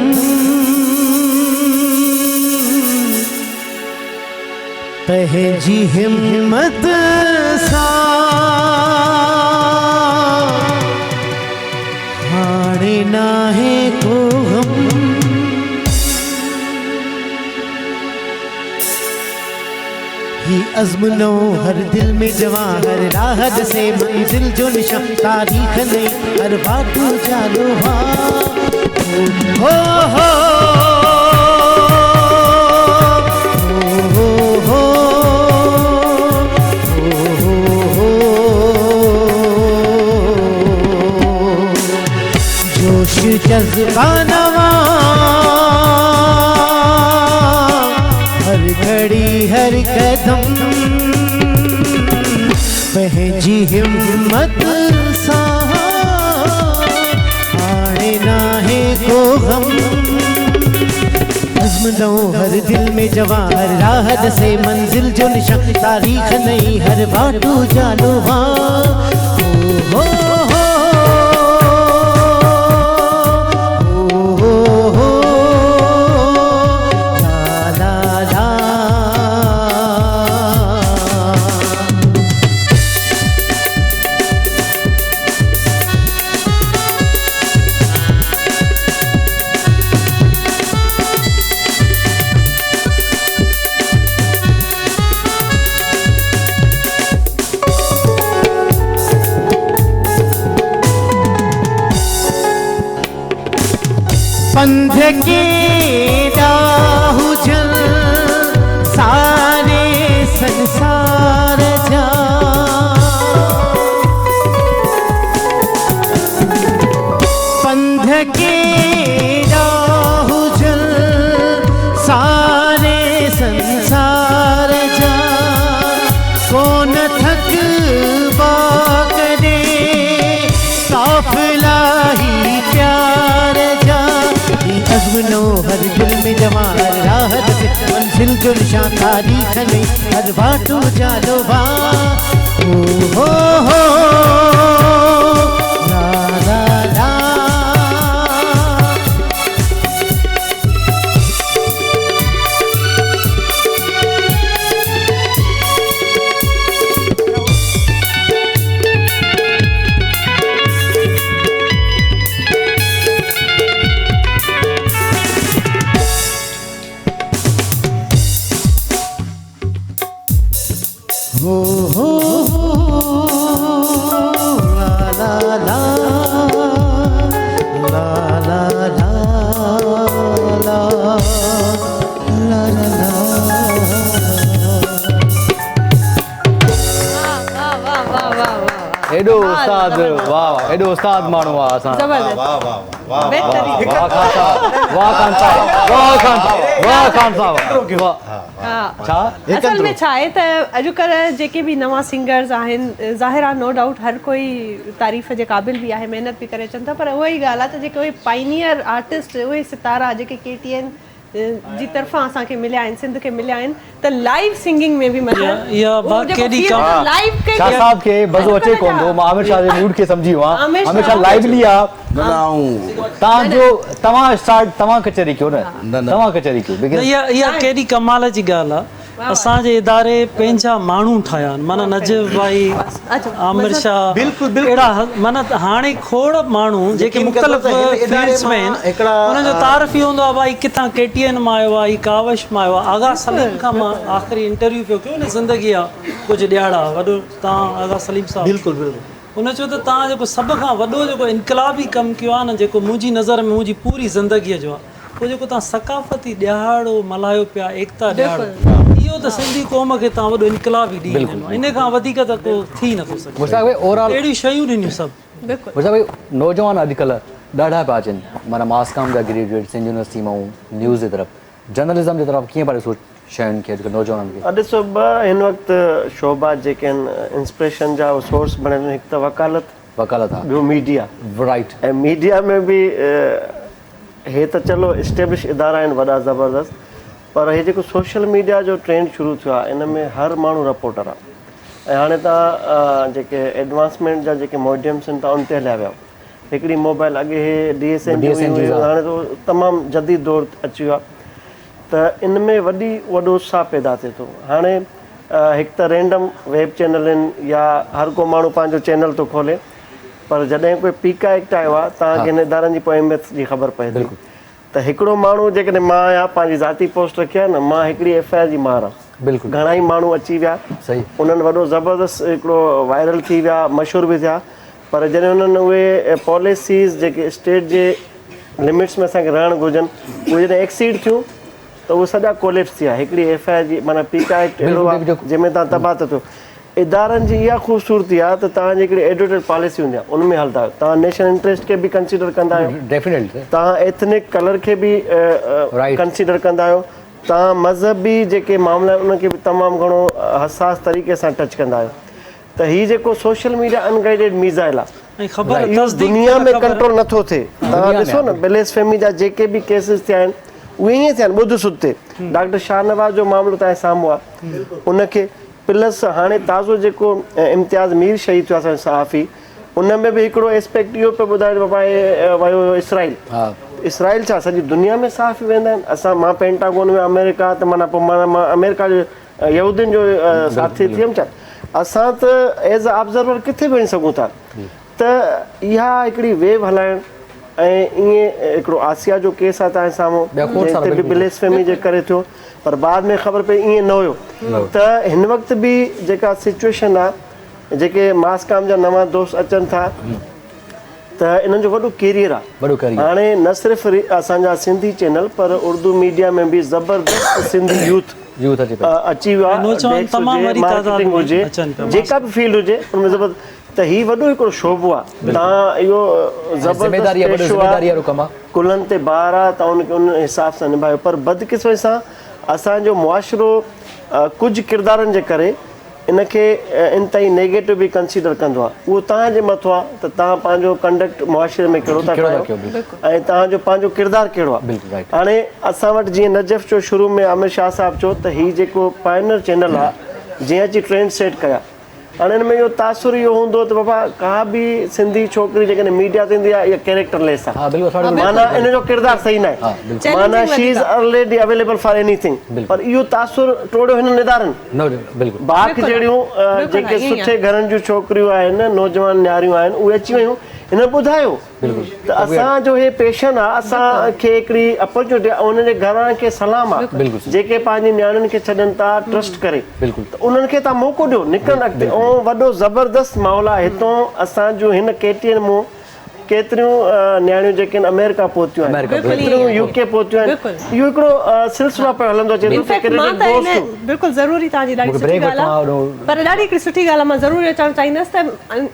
پنهنجي همت سان هاڻي ناهي ڪو غم. هي عزم نئون هر دل ۾ جوان هر راهه ڏسي منزل جو نشان تاريخ نئين هر واٽ اجالو آ هو هو هو هو هو جوش جذبا نوان هر گهڙي هر قدم پنهنجي همت سان هاڻي ناهي ڪو غم عزم نئون هر دل ۾ جوان هر راهه ڏسي منزل جو نشان تاريخ نئين هر واٽ اجالو آ هو هو هو هو لا لا لا. پنڌ ڪيڏا هجن ساري سنسار جا. پنڌ ڪيڏا هجن ساري سنسار جا. ڪونه ٿڪبا ڪڏهن قافلا هي پيار جا. هي عزم نئون هر دل ۾ جوان هر راهه ڏسي منزل جو نشان تاريخ نئين هر واٽ اجالو آ. هو هو هو لا لا لا. هو هو لا لا لا لا لا لا لا لا لا. ايڏو استاد واه واه ايڏو استاد ماڻهو آ اسان زبردست واه واه واه بهترين واه خان صاحب واه خان صاحب واه خان صاحب واه خان صاحب واه ها ڇا اصل ۾ ڇا آهي ته اڄڪلهه جيڪي به نوان سنگرز آهن ظاهر آهي نو ڊائوٽ هر ڪوئي تعريف جي قابل به آهي محنت به ڪري اچن ٿا پر اها ئي ڳالهه آهي ته جيڪي اهي پائنيئر آرٽسٽ اهي ستارا جيڪي ڪي ٽي اين جي طرفان اسان کي مليا آهن سنڌ کي مليا آهن ته لائيو سنگنگ ۾ به مطلب اها اهو جيڪو ڪيڏي فيل ڪم لائيو ڪنهن شاهه کي صاحب کي مزو اچي اڄڪلهه ڪونه ٿو جا مان عامر شاهه جي موڊ کي سمجهي ويو آهيان عامر عامر شاهه شاهه لائيولي آ نه نه آئون توهان جو توهان اسٽارٽ توهان ڪچهري ڪيو نه نه نه توهان ڪچهري ڪيو نه because اها اها ڪيڏي ڪمال جي ڳالهه آ. اسان جي اداري پنهنجا ماڻهو ٺاهيا آهن معنيٰ نجف ڀائي عامر شاهه اهڙا معنيٰ هاڻي کوڙ ماڻهو جيڪي مختلف فيلڊس ۾ آهن انهن جو تعارف اهو هوندو آهي ڀائي ڪٿان ڪي ٽي اين مان آيو آهي هي ڪاوش مان آيو آهي آغا سليم کان مان آخري انٽرويو پيو ڪيو ان زندگي جا ڪجهه ڏهاڙا وڏو تان آغا سليم صاحب بلڪل بلڪل ان چيو ته تان جيڪو سڀ کان وڏو جيڪو انقلابي ڪم ڪيو آهي نه جيڪو منهنجي نظر ۾ منهنجي پوري زندگي جو آهي پوء جيڪو توهان ثقافتي ڏهاڙو ملهايو پيا ايڪتا ڏهاڙو اهو ته سنڌي قوم کي توهان وڏو انقلابي ڏينهن ڏنو ان کان وڌيڪ ته ڪو ٿي نٿو سگهي اهڙيون شيون ڏنيون سڀ. مشتاق ڀائي نوجوان اڄڪلهه ڏاڍا پيا اچن معنيٰ ماس ڪام جا گريجوئيٽ سنڌ يونيورسٽي مان نيوز جي طرف جرنلزم جي طرف ڪيئن پيا ڏسو شين کي اڄڪلهه نوجوانن کي. ڏسو ٻه هن وقت شعبا جيڪي آهن انسپريشن جا سورس بڻيل آهن هڪ ته وڪالت وڪالت ها ٻيو ميڊيا رائيٽ ۽ ميڊيا ۾ به هي ته چلو اسٽيبلش ادارا آهن وڏا زبردست پر هي جيڪو سوشل ميڊيا جو ٽرينڊ شروع ٿيو آهي ان ۾ هر ماڻهو رپورٽر آهي ۽ هاڻي تان جيڪي ايڊوانسمينٽ جا جيڪي ميڊيمس آهن تان ان تي هليا ويا هڪڙي موبائل اڳي هي ڊي ايس اين جون هيون هاڻي ته تمام جديد دور اچي ويو آهي ته ان ۾ وڏي وڏو اتساهه پيدا ٿئي ٿو هاڻي هڪ ته رينڊم ويب چينل آهن يا هر ڪو ماڻهو پنهنجو چينل ٿو کولي پر جڏهن ڪوئي پيڪا ايڪٽ آيو آهي توهان کي هن ادارن جي پوء اهميت جي خبر پئي ٿي ته هڪڙو ماڻهو جيڪڏهن مان آهيان پنهنجي ذاتي پوسٽ رکي آهي نه مان هڪڙي ايف I R جي مار آهيان بلڪل گهڻا ئي ماڻهو اچي ويا انهن وڏو زبردست هڪڙو وائرل ٿي ويا مشهور به ٿيا پر جڏهن انهن اهي پاليسيز جيڪي اسٽيٽ جي لمٽس ۾ اسان کي رهڻ گهرجن اهي جڏهن ايڪسيڊ ٿيون ته اهي سڄا ڪوليپس ٿي ويا هڪڙي ايف I R جي معنيٰ پيڪا ايڪٽ اهڙو آهي جنهن ۾ توهان تباهه ٿا ٿيو ادارن جي اها خوبصورتي آهي ته توهان جي هڪڙي ايڊيٽوريل پاليسي هوندي آهي ان ۾ هلندا آهيو توهان نيشنل انٽريسٽ کي به ڪنسيڊر ڪندا آهيو توهان ايٿنڪ ڪلر کي به ڪنسيڊر ڪندا آهيو توهان مذهبي جيڪي معاملا آهن انهن کي به تمام گهڻو حساس طريقي سان ٽچ ڪندا آهيو ته هي جيڪو سوشل ميڊيا ان گائيڊيڊ ميزائل آهي اهو دنيا ۾ ڪنٽرول نٿو ٿئي توهان ڏسو نه بليس فيمي جا جيڪي به ڪيسز ٿيا آهن اهي ائين ٿيا آهن ٻڌ سڌ تي ڊاڪٽر شاهنواز جو معاملو توهان جي سامهون آهي ان کي پلس هاڻي تازو جيڪو امتياز مير شهيد ٿيو اسان جو صحافي ان ۾ به هڪڙو اسپيڪٽ اهو پيو ٻڌائي ته بابا هي ويو هيو اسرائيل اسرائيل ڇا سڄي دنيا ۾ صحافي ويندا آهن اسان مان پينٽاگون ۾ آمريڪا ته معنيٰ پوء معنيٰ مان آمريڪا جو يهودين جو ساٿي ٿي ويم ڇا اسان ته ايز اي آبزرور ڪٿي به وڃي سگهون ٿا ته اها هڪڙي ويو هلائڻ ۽ ائين هڪڙو آسيا جو ڪيس آهي توهان جي سامهون جنهن تي به بليسفيمي جي ڪري ٿيو پر بعد ۾ خبر پئي ائين نه هيو ته هن وقت به جيڪا سچويشن آهي جيڪي ماس ڪام جا نوان دوست اچن ٿا ته انهن جو وڏو ڪيريئر آهي هاڻي نه صرف اسان جا سنڌي چينل پر اردو ميڊيا ۾ به زبردست سنڌي يوٿ اچي ويو آهي مارڪيٽنگ هجي جيڪا به فيلڊ هجي ان ۾ زبردست ته هي وڏو هڪڙو شعبو آ تان اهو زبردست پيشو آ ڪلهن تي بار آ تان ان کي ان حساب سان نڀايو پر بدقسمتي سان اسان جو معاشرو ڪجهه ڪردارن جي ڪري ان کي انتهائي نيگيٽو به ڪنسيڊر ڪندو آ اهو تان جي مٿو آ ته تان پنهنجو ڪنڊڪٽ معاشري ۾ ڪهڙو ٿا ٺاهيو ۽ تان جو پنهنجو ڪردار ڪهڙو آ هاڻي اسان وٽ جيئن نجف چيو شروع ۾ عامر شاهه صاحب چيو ته هي جيڪو پائنر چينل آ جنهن اچي ٽرينڊ سيٽ ڪيا هاڻي ان ۾ اهو تاثر اهو هوندو ته بابا ڪا به سنڌي ڇوڪري جيڪڏهن ميڊيا تي ايندي آهي اها ڪيريڪٽر ليس آهي معنيٰ ان جو ڪردار صحيح ناهي معنيٰ she is already available for anything پر اهو تاثر ٽوڙيو هنن ادارن باک جهڙيون جيڪي سٺي گهرن جون ڇوڪريون آهن نوجوان نياريون آهن اهي اچي ويون هنن ٻڌايو ته اسان جو هي پيشن آ اسان کي هڪڙي اپرچونٽي آ انهن جي گهران کي سلام آ جيڪي پنهنجي نياڻين کي ڇڏن ٿا ٽرسٽ ڪري ته انهن کي تان موقعو ڏيو نڪرن اڳتي ۽ وڏو زبردست ماحول آ هتون اسان جون هن ڪي ٽي اين مون ڪيتريون نياڻيون جيڪي آهن آمريڪا پهتيون آهن ڪيتريون يو ڪي پهتيون آهن اهو هڪڙو سلسلو پيو هلندو اچي ٿو ته ڪريڊٽ گوز ٽو. بلڪل ضروري توهان جي ڏاڍي سٺي ڳالهه آ پر ڏاڍي هڪڙي سٺي ڳالهه آ مان ضرور اهو چوڻ چاهيندس ته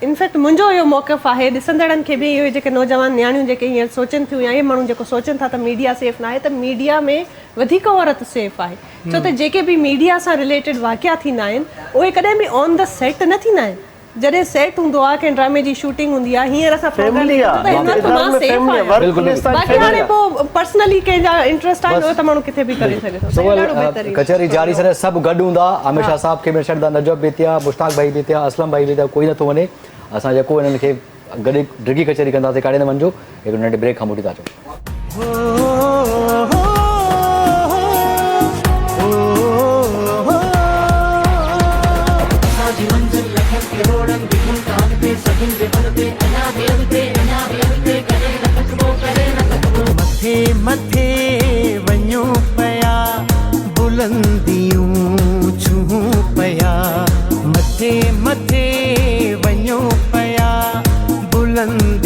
انفيڪٽ منهنجو اهو موقف آهي ڏسندڙن کي به اهي جيڪي نوجوان نياڻيون جيڪي هينئر سوچن ٿيون يا اهي ماڻهو جيڪو سوچن ٿا ته ميڊيا سيف ناهي ته ميڊيا ۾ وڌيڪ عورت سيف آهي ڇو ته جيڪي به ميڊيا سان رليٽيڊ واقعا ٿيندا آهن اهي ڪڏهن به آن the سيٽ نه ٿيندا آهن جڏهن سيٽ هوندو آهي ڪنهن ڊرامي جي شوٽنگ هوندي آهي هينئر اسان پروگرام ڏسون ته هن وقت مان سيف آهيان باقي هاڻي پوء پرسنلي ڪنهن جا انٽرسٽ آهن اهو ته ماڻهو ڪٿي به ڪري سگهي ٿو سائين ڏاڍو بهترين ڪچهري جاري سر سڀ گڏ هوندا عامر شاهه صاحب کي به نه ڇڏندا نجف به ٿيا مشتاق ڀائي به ٿيا اسلم ڀائي به ٿيا ڪوئي نٿو وڃي اسان يڪو انهن کي گڏ ڊگهي ڪچهري ڪنداسين ڪاڏي نه وڃجو هڪ ننڍي بريڪ کان موٽي ٿا اچون. ٿئي.